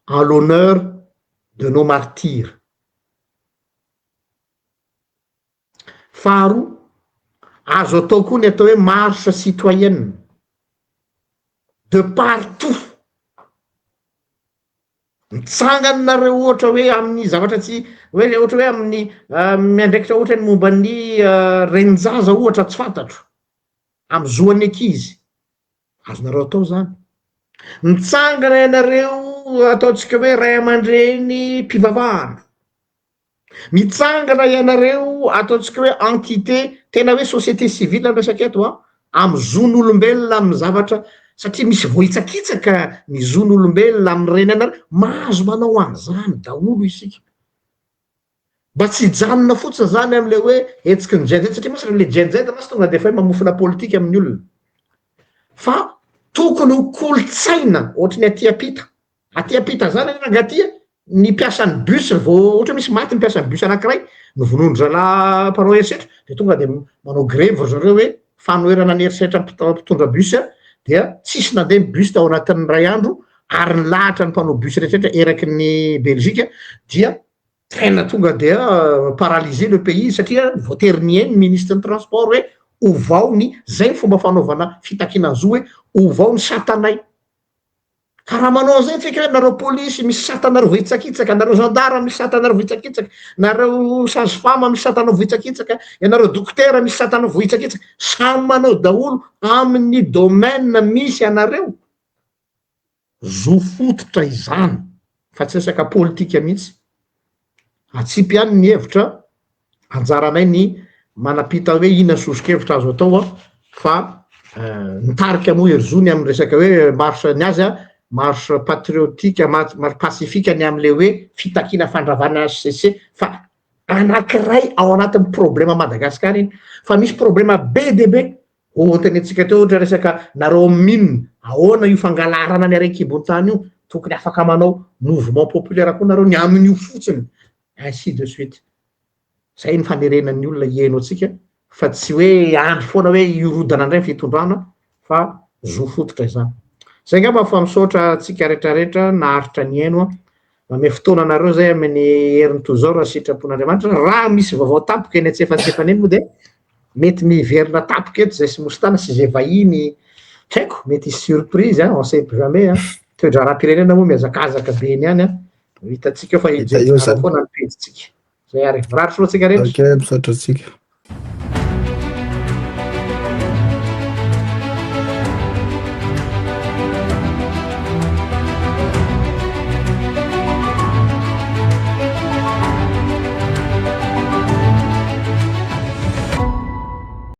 en l'honneur de nos martyrs. Faharoa, azo atao koa ny atao hoe marche citoyenne, de partout. Mitsangana nareo ohatra hoe amin'ny zavatra tsy, hoe ohatra hoe amin'ny miandraikitra ohatra ny momba ny renin-jaza ohatra tsy fantatro, amin'ny zoan'ny ankizy, azonareo atao zany. Mitsangana ianareo ataontsika hoe ray aman-dreny mpivavahana. Mitsangana ianareo ataontsika hoe entité tena hoe société civile ny resaka eto an, amin'ny zon'olombelona amin'ny zavatra satria misy voahitsakitsaka ny zon'olombelona amin'ny reny anareo, mahazo manao an'izany daholo isika. Mba tsy hijanona fotsiny zany amin'ilay hoe hetsiky ny Gen Z satria mantsy le Gen Z mantsy tonga dia efa hoe mamofona politika amin'ny olona. Fa tokony ho kolontsaina ohatry ny aty ampita. Aty ampita zany anie rangah ty a, ny mpiasan'ny bus vao ohatra hoe misy maty ny mpiasan'ny bus anakiray, novonoin-dry zalahy mpanao herisetra, de tonga de manao grevy ry zareo hoe fanoherana ny herisetra mpitondra bus dia tsisy nandeha ny bus tao anatin'ny iray andro ary nilahatra ny mpanao bus rehetra eraky ny Belgique dia tena tonga dia paralysé le pays satria voatery nihaino ny ministre ny transport hoe ovao ny, zay ny fomba fanaovana fitakiana zo hoe ovao ny satanay. Ka raha manao an'izay tsika hoe nareo polisy misy satanareo vohitsakitsaka, nareo gendarme misy satanareo vohitsakitsaka, nareo sage femme misy satanao vohitsakitsaka, ianareo dokotera misy satanao vohitsakitsaka, samy manao daholo amin'ny domaine misy anareo. Zo fototra izany fa tsy resaka politika mihitsy. Atsipy ihany ny hevitra, anjaranay ny manapita hoe inona ny soso-kevitra azo atao an, fa nitarika moa Herizo ny amin'ny resaka hoe marche ny azy an, marche patriotique, marche pacifique ny amin'ilay hoe fitakiana fandravana HCC fa anankiray ao anatin'ny problema Madagascar iny, fa misy problema be dia be Hotenentsika teo ohatra resaka nareo mine, ahoana io fangalarana ny haren-kibon-tany io, tokony afaka manao mouvement populaire koa nareo ny amin'io fotsiny, ainsi de suite. Zay ny fanerena ny olona hiheno antsika fa tsy hoe andry foana hoe hirodana indray ny fitondrana fa zo fototra izany. Zay angamba fa misaotra antsika retraretra naharitra nihaino an. Manome fotoana anareo zay amin'ny heriny toy izao raha sitrapon'Andriamanitra. Raha misy vaovao tampoka eny antsefantsefany eny moa dia mety miverina tampoka eto zay sy Mostana sy zay vahiny tsy haiko, mety hisy surprise an, on sait jamais an. Toe-draharaham-pirenena moa mihazakazaka be eny ihany an. Ho hitantsika eo fa Hita eo hijery zany. foana ny pejintsika. Zay ary. Mirary soa antsika rehetra. Ok, misaotra antsika.